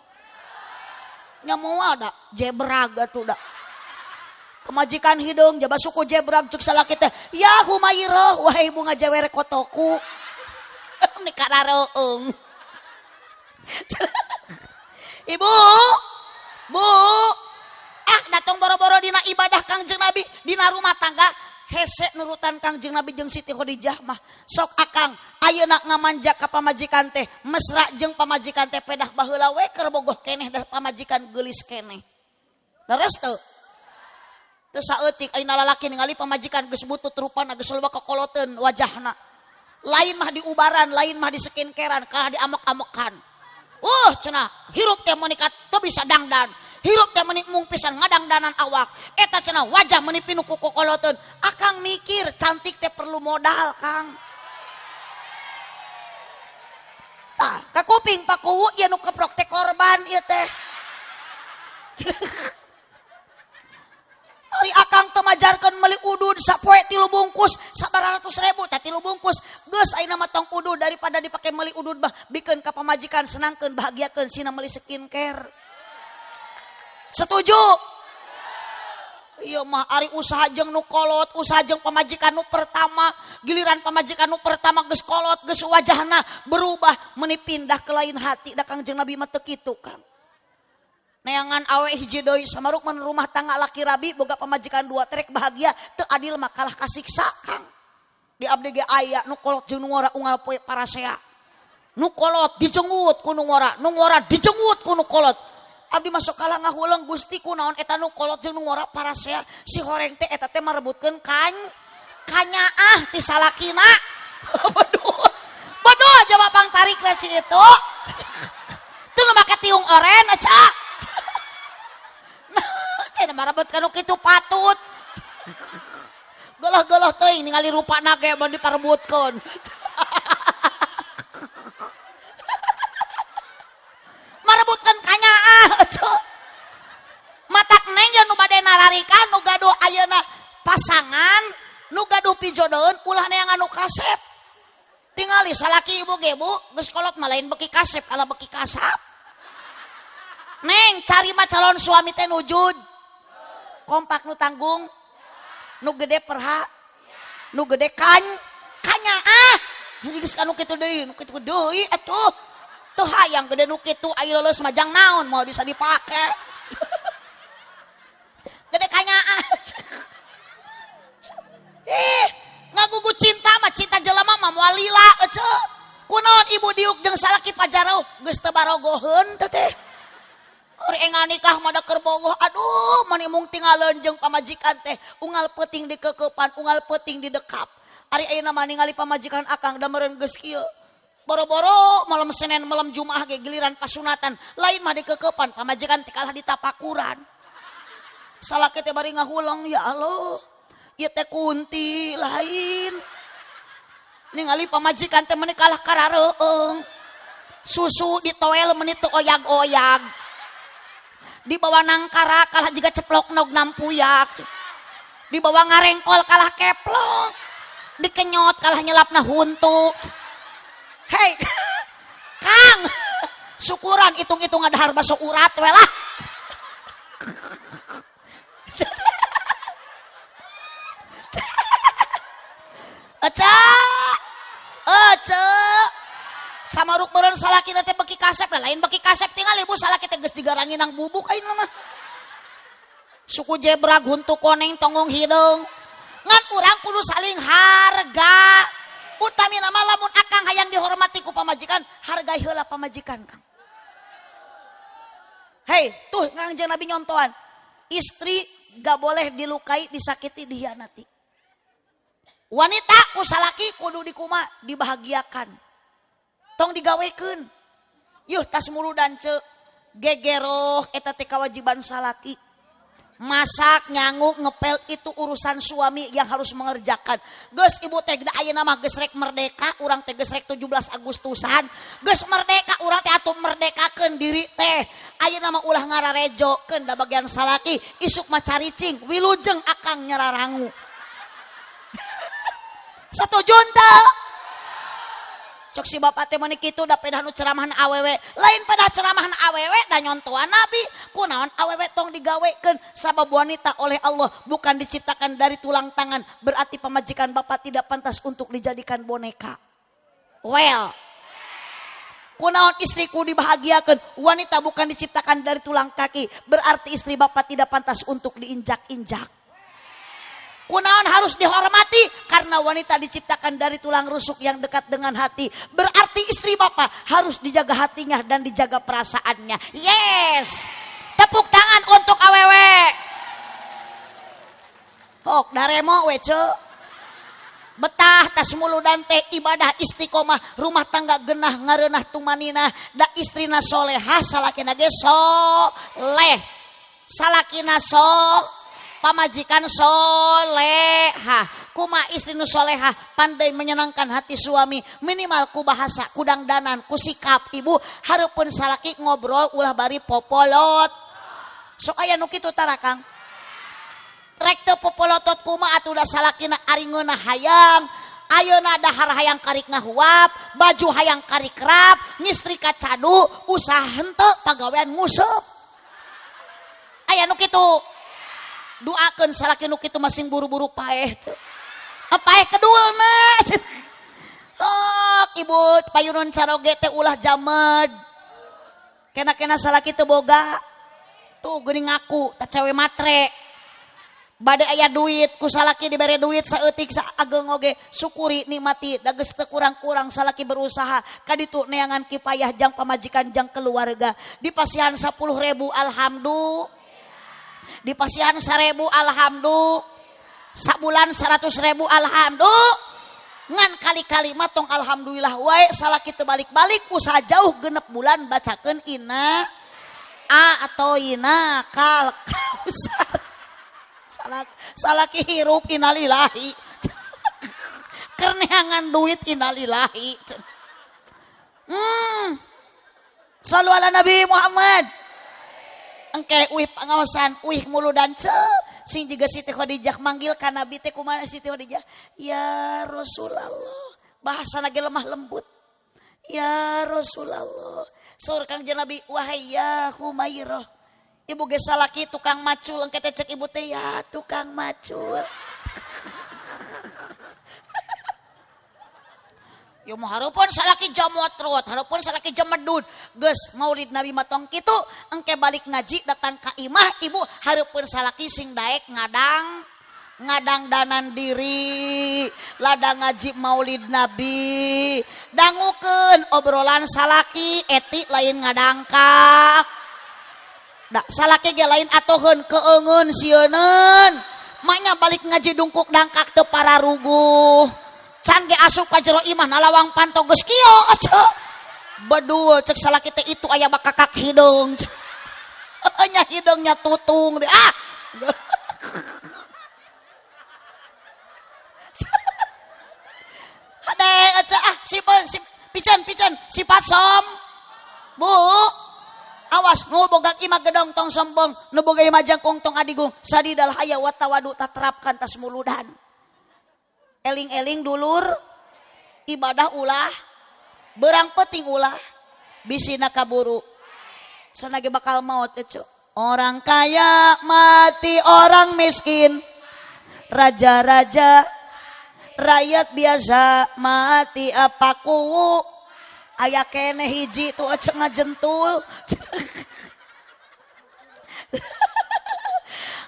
Nya moal da, jebrag atuh da. Pemajikan hideung jaba suku jebrag, cek salaki teh, ya Humairah, wahai bunga jewer kotoku. Ini karareung. Ibu, bu, ah datang boro-boro dina ibadah Kangjeng Nabi, dina rumah tangga hese nurutan Kangjeng Nabi jeung Siti Khadijah mah. Sok akang ayeuna ngamanja ka pamajikan teh, mesra jeung pamajikan teh, pedah baheula we keur bogoh keneh dah pamajikan geulis keneh. Leres teu? Teu saeutik ayeuna lalaki ningali pamajikan geus butut rupana, geus loba kokoloteun wajahna. Lain mah diubaran, lain mah di skincarean, kalah diamok-amokan. Cenah, hirup teh meuni teu bisa dangdan. Hirup teh meuni mung pisan ngadangdanan awak. Eta cenah wajah meuni pinuh ku kokoloteun. Akang mikir cantik teh perlu modal, Kang. Tah, ka kuping pakuwu ieu nu keprok teh korban ieu teh. Ari akang teu majarkeun meuli udud sapoe 3 bungkus sabaratus ribu teh 3 bungkus. Geus ayeuna mah tong udud, daripada dipake meuli udud mah bikeun ka pamajikan, senangkeun bahagiakeun sina meuli skincare. Setuju? Iya mah ari usaha jeung nu kolot, usaha jeung pamajikan nu pertama, giliran pamajikan nu pertama geus kolot, geus wajahna berubah meuni pindah ke lain hati, da Kangjeng Nabi mah teu kitu, Kang. Neangan awe hiji deui samaruk mun rumah tangga laki rabi boga pamajikan 2 trek bahagia, teu adil mah kalah kasiksa, Kang. Di abdi ge aya nu kolot jeung nu ngora unggal poe parasea. Nu kolot dijenggut ku nu ngora, nu ngora dijenggut ku nu kolot. Abdi masuk kalah ngahuleung Gusti kunaon eta nu kolot jeung nu ngora parasea, si horeng teh eta teh marebutkeun kanyaah ti salakina. Bodoh. Bodoh jawab pang tarik si itu. Teu nu make tiung oren aca. Cenah marebut kanu kitu patut. Gelah-gelah teuing ningali rupana ge mun diparebutkeun. Marebutkeun kanyaah atuh. Matak neng ye nu bade nararikan nu gaduh ayeuna pasangan, nu gaduh pijodoheun ulah neangan nu kasep. Tingali salaki ibu ge bu, geus kolot mah lain beki kasep kalah beki kasap. Neng cari mah calon suami teh nujud. Kompak nu tanggung, nu gede perha, nu gede kan, kanyaah. Geus ka nu kitu deui, nu kitu deui atuh. Teu hayang gede nu kitu ai leuleus mah jang naon moal bisa dipake. Gede kanyaah. Ih, ngagugu cinta mah cinta jelema mah moal lila eceu. Kunaon ibu diuk jeung salaki pajarauh geus teu barogoheun teh teh. Ari enggal nikah mah da keur bogoh, aduh mani mung tingaleun jeung pamajikan teh unggal peuting dikeukeupan, unggal peuting didekap. Ari ayeuna mah ningali pamajikan akang da meureun geus kieu. Boro-boro malam Senin malam Jumaah ge giliran pasunatan, lain mah dikeukeupan pamajikan teh kalah ditapakuran. Salaki teh bari ngahuleng, ya Allah, ieu teh kunti lain. Ningali pamajikan teh meuni kalah karareueung. Susu ditoel meuni teu oyag-oyag. Dibawa nangkara kalah jiga ceplok nog nampuyak. Dibawa ngarengkol kalah keplok. Dikenyot kalah nyelapna huntu. Hei, Kang, syukuran hitung-hitung dahar baso urat we lah. Eca ece samaruk meureun salaki teh beki kasep da lain beki kasep tinggal ibu salaki teh geus digaranginang bubuk ayeuna mah. Suku jebra huntu koneng tonggong hideung. Ngan urang kudu saling harga. Utamina mah lamun akang hayang dihormati ku pamajikan, hargai heula pamajikan kang. Hei, tuh Kangjeng Nabi nyontohan. Istri gak boleh dilukai, disakiti, dihianati. Wanita ku salaki kudu dikuma, dibahagiakan. Tong digawekeun. Yuh tas muludan ce gegeroh eta teh kewajiban salaki. Masak, nyangu, ngepel itu urusan suami yang harus mengerjakan. Geus ibu teh da ayeuna mah geus rek merdeka, urang teh geus rek 17 Agustusan. Geus merdeka urang teh atuh merdekakeun diri teh. Ayeuna mah ulah ngararejokeun da bagian salaki, isuk mah caricing, wilujeng akang nyararangu. Setuju henteu? Cok si bapak teh meuni kitu da pedah nu ceramahna awewe. Lain pada ceramahna awewe da nyontohan Nabi. Kunaon awewe tong digawekeun sabab wanita oleh Allah bukan diciptakan dari tulang tangan, berarti pamajikan bapak tidak pantas untuk dijadikan boneka. Well, kunaon istriku dibahagiakeun, wanita bukan diciptakan dari tulang kaki, berarti istri bapak tidak pantas untuk diinjak-injak. Kunaon harus dihormati karena wanita diciptakan dari tulang rusuk yang dekat dengan hati. Berarti istri bapak harus dijaga hatinya dan dijaga perasaannya. Yes. Tepuk tangan untuk awewe. Hok daremo we ce. Betah tas muludan teh ibadah istiqomah, rumah tangga genah ngareunah tumaninah, da istrina solehah salakina ge soleh. Salakina soleh, pamajikan soleha. Kuma istri nu soleha pandai menyenangkan hati suami, minimal ku bahasa, ku dangdanan, ku sikap ibu hareupeun salaki ngobrol ulah bari popolot. Sok aya nu kitu tara Kang? Rek teu popolotot kuma atuh da salakina ari ngeunah hayang, ayeuna dahar hayang karik ngahuap, baju hayang karik rap, ngistrika cadu, usaha henteu pagawean nguseup. Aya nu kitu. Doakeun salaki nu kitu masing buru-buru paeh ceu. Paeh kedulna. Oh, ibu payunun caroge teh ulah jamed. Kena-kena salaki teu boga. Tuh geuning ngaku tah cewe matre. Bade aya duit ku salaki dibere duit saeutik saageng oge syukuri nikmati da geus teu kurang-kurang salaki berusaha kaditu neangan kipayah jang pamajikan jang keluarga dipasihan 10.000 alhamdulillah. Dipasihan 1.000 alhamdulillah. Sabulan 100.000 alhamdulillah. Ngan kali-kali mah tong alhamdulillah wae salaki teu balik-balik usaha jauh genep bulan bacakeun inna a atau ina kal kausar. Salaki hirup innalillahi. Keur neangan duit innalillahi. Sallu ala Nabi Muhammad. Engke uih pangaosan, uih muludan ce. Sing juga Siti Khadijah manggil ka Nabi teh kumaha Siti Khadijah? Ya Rasulullah. Bahasana ge lemah lembut. Ya Rasulullah. Saur Kangjeng Nabi, wahai ya Humairah. Ibu ge salaki tukang macul, engke teh cek ibu teh ya tukang macul. Yo mah hareupeun salaki jamotrot, hareupeun salaki jemedud. Geus maulid Nabi mah tong kitu, engke balik ngaji datang ka imah ibu hareupeun salaki sing daek ngadang ngadangdanan diri, ladang ngaji maulid Nabi, dangukeun obrolan salaki etik lain ngadangkak. Da salaki ge lain atoheun keungeun sieuneun. Maknya balik ngaji dungkuk dangkak teu pararuguh. Can ge asup ka jero imah nalawang panto geus kieu ece. Bedul cek salaki teh itu aya bakakak hideung. Nya hideungnya tutung deh. Ah. Hade ece ah sipeun sip piceun piceun sifat som. Bu. Awas nu boga imah gedong tong sombong, nu boga imah jangkung tong adigung, sadidal haya wa tawadu taterapkan tas muludan. Eling-eling dulur, ibadah ulah, berang penting ulah, bisina kaburu. Sanage bakal maut ece. Orang kaya mati orang miskin, raja-raja, Rakyat biasa mati paku aya keneh hiji tuh ece ngajentul.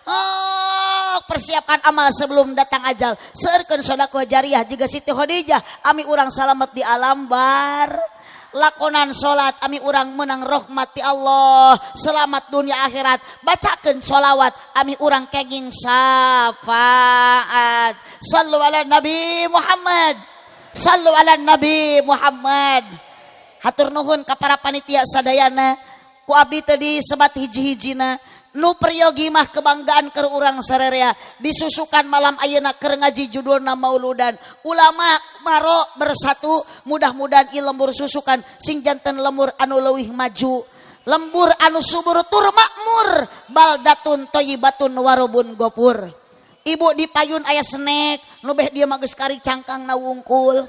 Oh, persiapkan amal sebelum datang ajal. Seurkeun sedekah jariah juga Siti Khadijah ami urang salamet di alam bar. Lakonan salat ami urang menang rahmat ti Allah, selamat dunia akhirat. Bacakeun sholawat ami urang kenging syafaat. Sallu ala Nabi Muhammad. Sallu ala Nabi Muhammad. Hatur nuhun ka para panitia sadayana. Ku abdi teu disebat hiji-hijina. Nu peryogi mah kebanggaan keur urang sarerea disusukan malam ayeuna keur ngaji judulna mauludan. Ulama maro bersatu, mudah-mudahan ieu lembur susukan sing janten lembur anu leuwih maju, lembur anu subur tur makmur, baldatun thayyibatun warobun gopur. Ibu di payun aya snack nu beh dia mah geus kari cangkangna wungkul.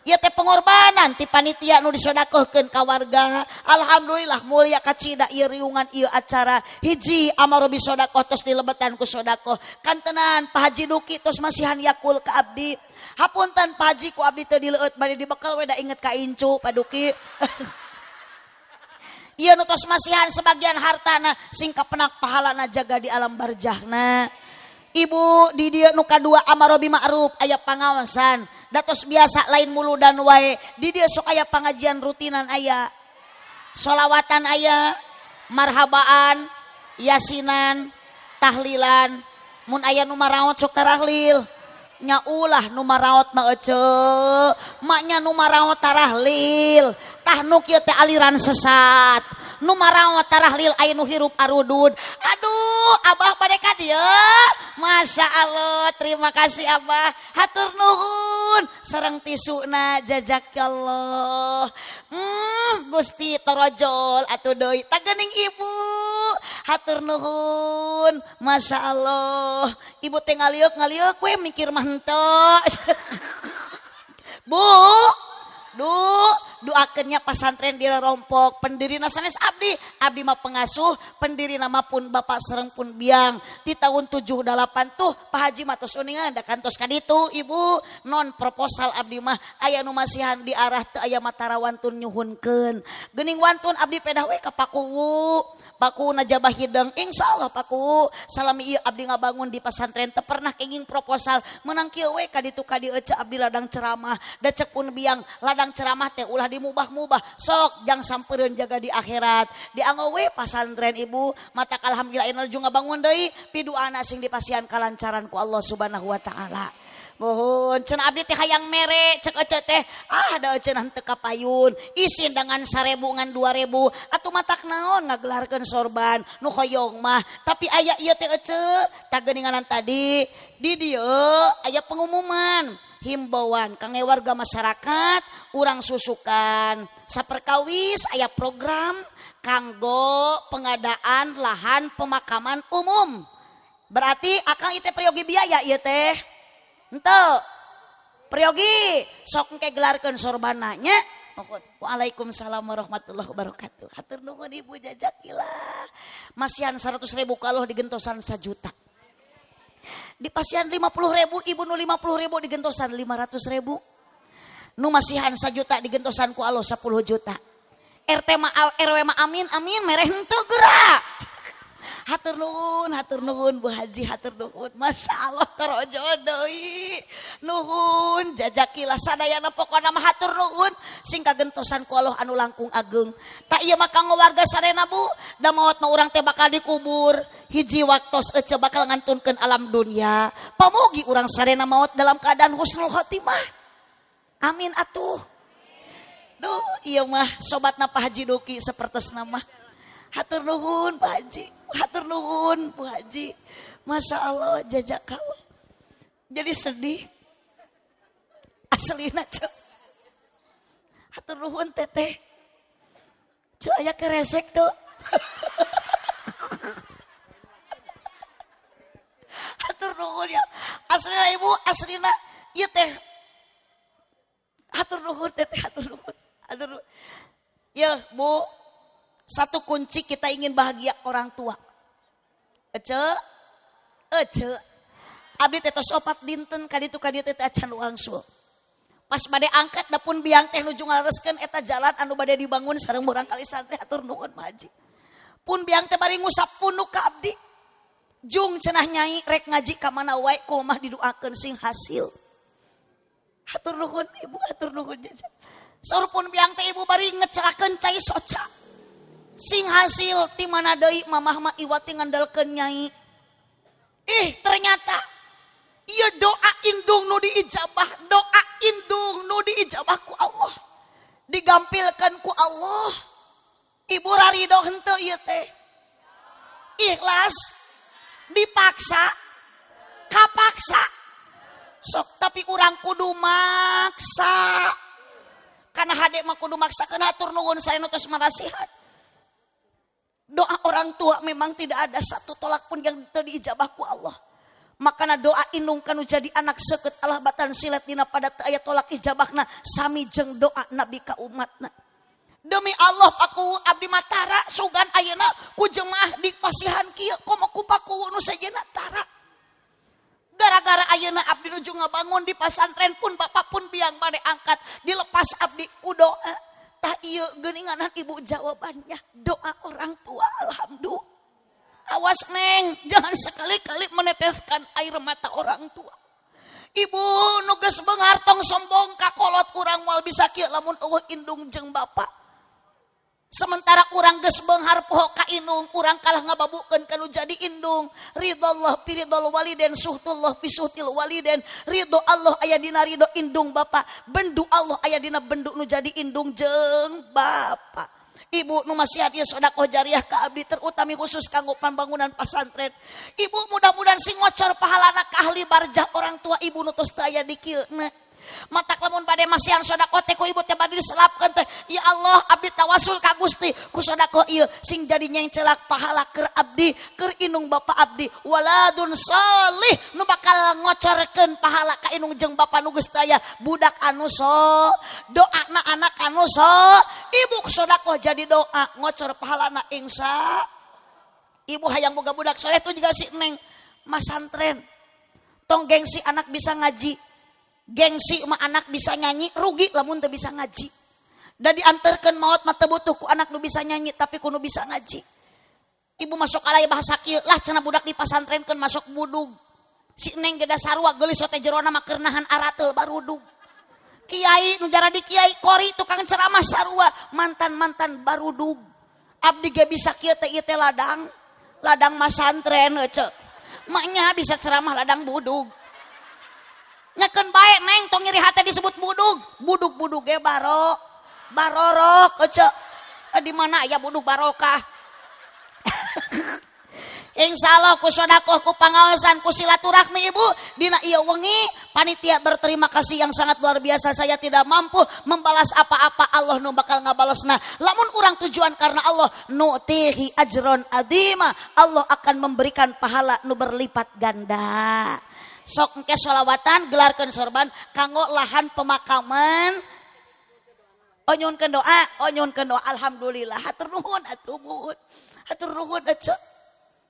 Ieu teh pengorbanan ti panitia nu disodakohkeun ka warga. Alhamdulillah mulia kacida ieu riungan ieu acara. Hiji amarobi sodakoh tos dilebetan ku sodakoh. Kantenan Pak Haji Duki tos masihan Yakul ka abdi. Hapunten Pak Haji ku abdi teu dileueut bade dibekal we da inget ka incu Pak Duki. Ieu nu tos masihan sebagian hartana sing kapenak pahalana jaga di alam barjahna. Ibu di dieu nu kadua amarobi ma'ruf aya pangaosan. Datos biasa lain muludan wae di dieu sok aya pengajian rutinan aya solawatan aya marhabaan yasinan tahlilan. Mun aya nu maraot sok tarahlil nya ulah nu maraot mah eceu maknya nu maraot tarahlil tah nu kieu teh aliran sesat nu maraot tarahlil aya nu hirup arudud. Aduh abah bade ka dieu Masya Allah terima kasih abah hatur nuhun sareng tisuna jazakallah. Gusti torojol atuh deui tagening ibu hatur nuhun Masya Allah. Ibu teh ngaliuk ngaliuk we mikir mah henteu. Bu duh doakeunnya pasantren di rompok pendiri sanes abdi abdi mah pengasuh pendiri nama pun bapak sareng pun biang di tahun 78 tuh Pak Haji mah tos uningan da kantos ka ditu ibu non proposal abdi mah aya nu masihan di arah teu aya matara wantun nyuhunkeun geuning wantun abdi pedah we ka Pakuwu Paku najabah hideng insyaallah Paku salami ieu abdi ngabangun di pasantren teu pernah kenging proposal menang kieu we ka ditu ka dieu ece abdi ladang ceramah da cek pun biang ladang ceramah teh ulah dimubah-mubah sok jang sampereun jaga di akhirat dianggo we pasantren ibu matak alhamdulillah ayeuna nuju ngabangun deui piduana sing dipasihan kalancaran ku Allah Subhanahu wa taala. Mohon cenah abdi teh hayang mere cek ece teh ah da cenah teu kapayun isin dengan 1000 ngan 2000 atuh matak naon ngagelarkeun sorban nu hoyong mah tapi aya ieu teh ece tageuninganan tadi di dieu aya pengumuman himbauan kangge warga masyarakat urang susukan saperkawis aya program kanggo pengadaan lahan pemakaman umum berarti akang ieu teh peryogi biaya ieu teh henteu peryogi sok engke gelarkeun sorbana nya. Waalaikumsalam warahmatullahi wabarakatuh. Hatur nuhun ibu jazakilah. Masihan 100.000 kalau digentosan 1 juta. Di pasihan 50.000 ibu nu 50.000 digentosan 500.000. Nu masihan 1 juta digentosan ku Allah 10 juta. RT ma RW ma amin amin mereh henteu geura. Hatur nuhun Bu Haji hatur nuhun. Masya Allah torojo deui. Nuhun jajakilah sadayana pokona mah hatur nuhun sing kagentosan ku Allah anu langkung ageng. Tak ieu mah kanggo warga sadayana Bu, da maot mah urang teh bakal dikubur. Hiji waktos ece bakal ngantunkeun alam dunia. Pamugi urang sadayana maot dalam keadaan husnul khotimah. Amin atuh. Duh ieu mah sobatna Pak Haji Duki sapertosna mah. Hatur nuhun Pak Haji. Hatur nuhun Bu Haji. Masya Allah jazakallah. Jadi sedih. Aslina cek. Hatur nuhun teteh. Cek aya keresek tuh. Hatur nuhun ya. Aslina ibu, aslina ieu teh. Hatur nuhun teteh, hatur nuhun. Hatur nuhun. Ya Bu, satu kunci kita ingin bahagia orang tua. Ece, ece. Abdi teh tos 4 dinten ka ditu ka dieu teh acan wangsul. Pas bade angkat da pun biang teh nuju ngalereskeun eta jalan anu bade dibangun sareng murang kali santri hatur nuhun Pak Haji. Pun biang teh bari ngusap punuk ka abdi. Jung cenah nyai rek ngaji ka mana wae ku mah didoakeun sing hasil. Hatur nuhun ibu, hatur nuhun jajan. Saur pun biang teh ibu bari ngecelakeun cai soca. Sing hasil ti mana deui mamah mah iwati ngandalkeun nyai. Ih ternyata ieu doa indung nu diijabah, doa indung nu diijabah ku Allah. Digampilkeun ku Allah. Ibu rarido henteu ieu teh. Ikhlas dipaksa kapaksa. Sok tapi urang kudu maksa. Karena hade mah kudu maksakeun hatur nuhun saya nu tos marasihat. Doa orang tua memang tidak ada satu tolak pun yang teu diijabah ku Allah. Makana doa indung kanu jadi anak seukeut Allah batan silet dina pada teu aya tolak ijabahna sami jeung doa nabi ka umatna. Demi Allah paku abdi matara sugan ayeuna ku jemaah di pasihan kieu komo ku paku nu sejenna tara. Gara-gara ayeuna abdi nuju ngabangun di pasantren pun bapak pun biang bade angkat dilepas abdi ku doa. Tah ieu geuninganan ibu jawabannya doa orang tua alhamdulillah. Awas neng, jangan sekali-kali meneteskan air mata orang tua. Ibu nu geus beunghar tong sombong ka kolot urang moal bisa kieu lamun eueuh indung jeung bapak. Sementara urang geus beunghar poho ka indung, urang kalah ngababukeun ka nu jadi indung. Ridallah fi ridal waliden, suhtullah fi suhtil waliden. Ridho Allah aya dina ridho indung bapak, bendu Allah aya dina bendu nu jadi indung jeung bapak. Ibu nu masihat ieu sedekah jariah ka abdi terutami khusus kanggo pembangunan pasantren. Ibu mudah-mudahan sing ngocor pahalana ka ahli barjah orang tua ibu nu tos teu aya di kieu. Matak lamun bade masihan sedekah teh ku ibu teh bade diselapkeun teh. Ya Allah abdi tawasul ka Gusti ku sedekah ieu sing jadi nyengcelak pahala keur abdi keur indung bapa abdi waladun salih nu bakal ngocorkeun pahala ka indung jeung bapa nu geus teu aya budak anu so doana anak anu so ibu ku sedekah jadi doa ngocor pahalana insya ibu hayang boga budak soleh tuh juga si neng masantren tong gengsi anak bisa ngaji. Gengsi mah anak bisa nyanyi rugi lamun teu bisa ngaji. Da dianterkeun maot mah teu butuh ku anak nu bisa nyanyi tapi ku nu bisa ngaji. Ibu masuk alay bahasa kieu lah cenah budak di pasantrenkeun masuk budug. Si neng ge da sarua geulis teh jerona mah keur nahan arateul barudug. Kiai nu jaradi kiai kori tukang ceramah sarua mantan-mantan barudug. Abdi ge bisa kieu teh ieu teh ladang, ladang masantren heuceu. Maknya bisa ceramah ladang budug. Nyakeun bae neng tong nyeri hate disebut budug. Budug-budug ge barorok ece. Di mana aya budug barokah. Insyaallah ku sedekah ku pangaosan ku silaturahmi ibu dina ieu wengi panitia berterima kasih yang sangat luar biasa. Saya tidak mampu membalas apa-apa, Allah nu bakal ngabalesna. Lamun urang tujuan karena Allah nutihi ajron adima, Allah akan memberikan pahala nu berlipat ganda. Sok engke sholawatan gelarkeun sorban kanggo lahan pemakaman. Oh nyuhunkeun doa, oh nyuhunkeun doa alhamdulillah. Hatur nuhun atuh buhun. Hatur nuhun atuh.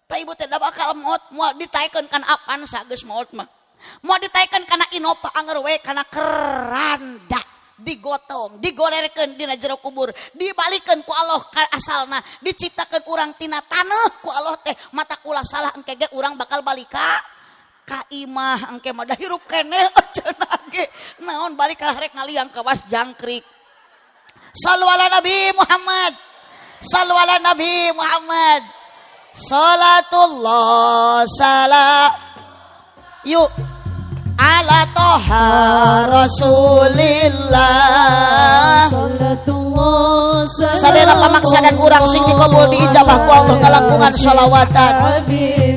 Ta ibu teh bakal maot moal ditaekeun kana apan sageus maot mah. Moal ditaekeun kana Innova anger we kana keranda digotong, digolerkeun dina jero kubur, dibalikeun ku Allah ka asalna, diciptakeun urang tina taneuh ku Allah teh mata kula salah engke ge urang bakal balik ka imah engke mah da hirup keneh cenah ge. Naon balik ka rek ngaliang kawas jangkrik. Sallu ala Nabi Muhammad. Sallu ala Nabi Muhammad. Salatullah salam yuk ala toha Rasulillah. Salatullah Sadayana pamaksadan urang sing dikabul diijabah ku Allah kalangkungan sholawatan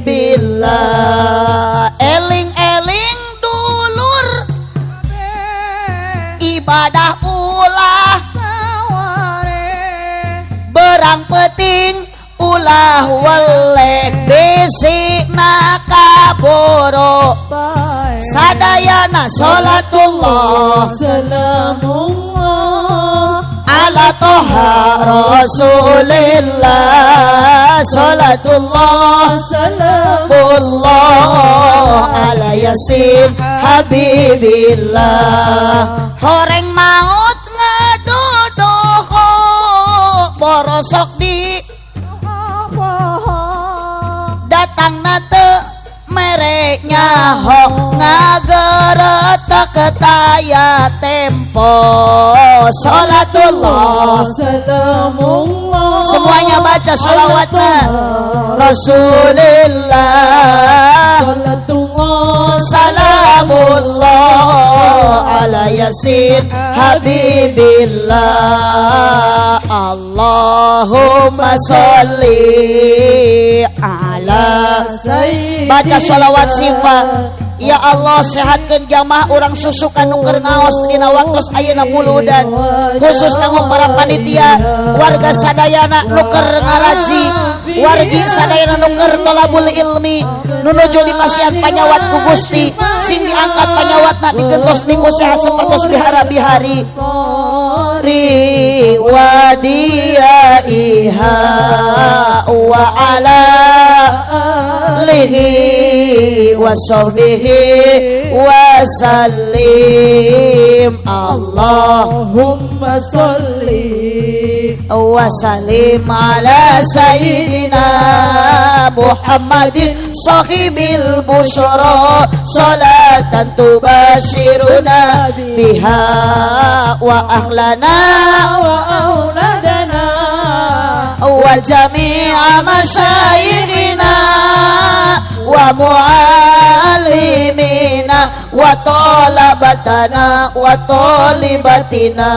billah. Eling-eling dulur ibadah ulah berang peting ulah weleh bisi nakaboro sadayana salatullah salamullah ala Toha Rasulillah, salatullah salamullah salamullah ala Yasin Habibillah. Horeng maut ngadodoho, borosok di datang nate mere nyaho, ngageretek taya tempo. Salatullah salamullah. Semuanya baca sholawatna. Rasulillah, salatullah salamullah ala Yasin Habibillah. Allahumma sholli ala sayyidina. Baca sholawat sifat. Ya Allah, sehatkeun jamaah urang susukan nu keur ngaos dina waktos ayeuna muludan, khusus kanggo para panitia, warga sadayana nu keur ngaraji, wargi sadayana nu keur tolabul ilmi, nu nuju dipasihan panyawat ku Gusti, sing diangkat panyawatna, digentos niku sehat sapertos bihara-bihari ri wadiyaiha wa ala alihi wa sahbihi wa sallim. Allah Allahumma salli wa sallim ala sayyidina Muhammadin sahibil busyara, salatan tubashiruna biha wa ahlana wa auladana wa jami'a masyayikhina wa muallimina wa talabatana wa talibatina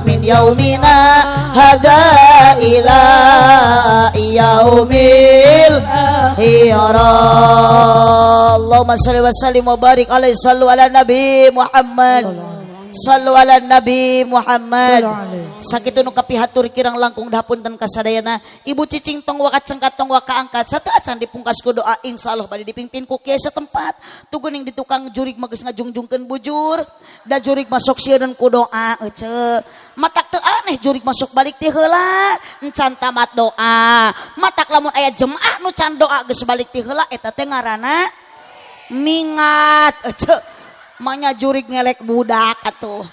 min yaumina hada ila yaumil akhirah. Allahumma shalli wa sallim wa barik alaihi. Sallu ala Nabi Muhammad, sallu ala Nabi Muhammad. Sakitu nu kapihatur, kirang langkung dapunten kasadayana. Ibu cicing, tong waka cengkat, tong waka angkat, satu acan dipungkas ku doa. Insyaallah bade dipimpin ku kiai setempat. Tuguning di tukang jurig mah geus ngajungjungkeun bujur da jurig masuk sieun ku doa ece. Matak teu aneh jurig masuk balik ti heula encan tamat doa. Matak lamun aya jemaah nu can doa geus balik ti heula, eta teh ngaranna mingat ece. Manya jurig ngelek budak atuh.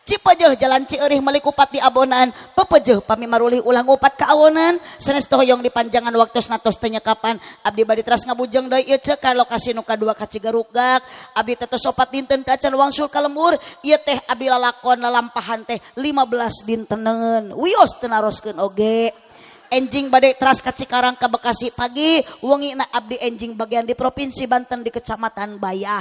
Cipejeuh jalan Cieurih meuli kupat di abonan, pepejeuh pami marulih ulah ngupat ka awonan. Sanes teh hoyong dipanjangan waktosna, tos teu nyekapan. Abdi bade teras ngabujeng deui ieu ceuk ka lokasi nu kadua, ka Cigarukgak. Abdi teh tos 4 dinten teh acan wangsul ka lembur. Ieu teh abdi lalakon lalampahan teh 15 dinteneun, wios teu naroskeun oge. Enjing bade teras ka Cikarang, ka Bekasi pagi, wengi na abdi enjing bagian di Provinsi Banten, di Kecamatan Bayah.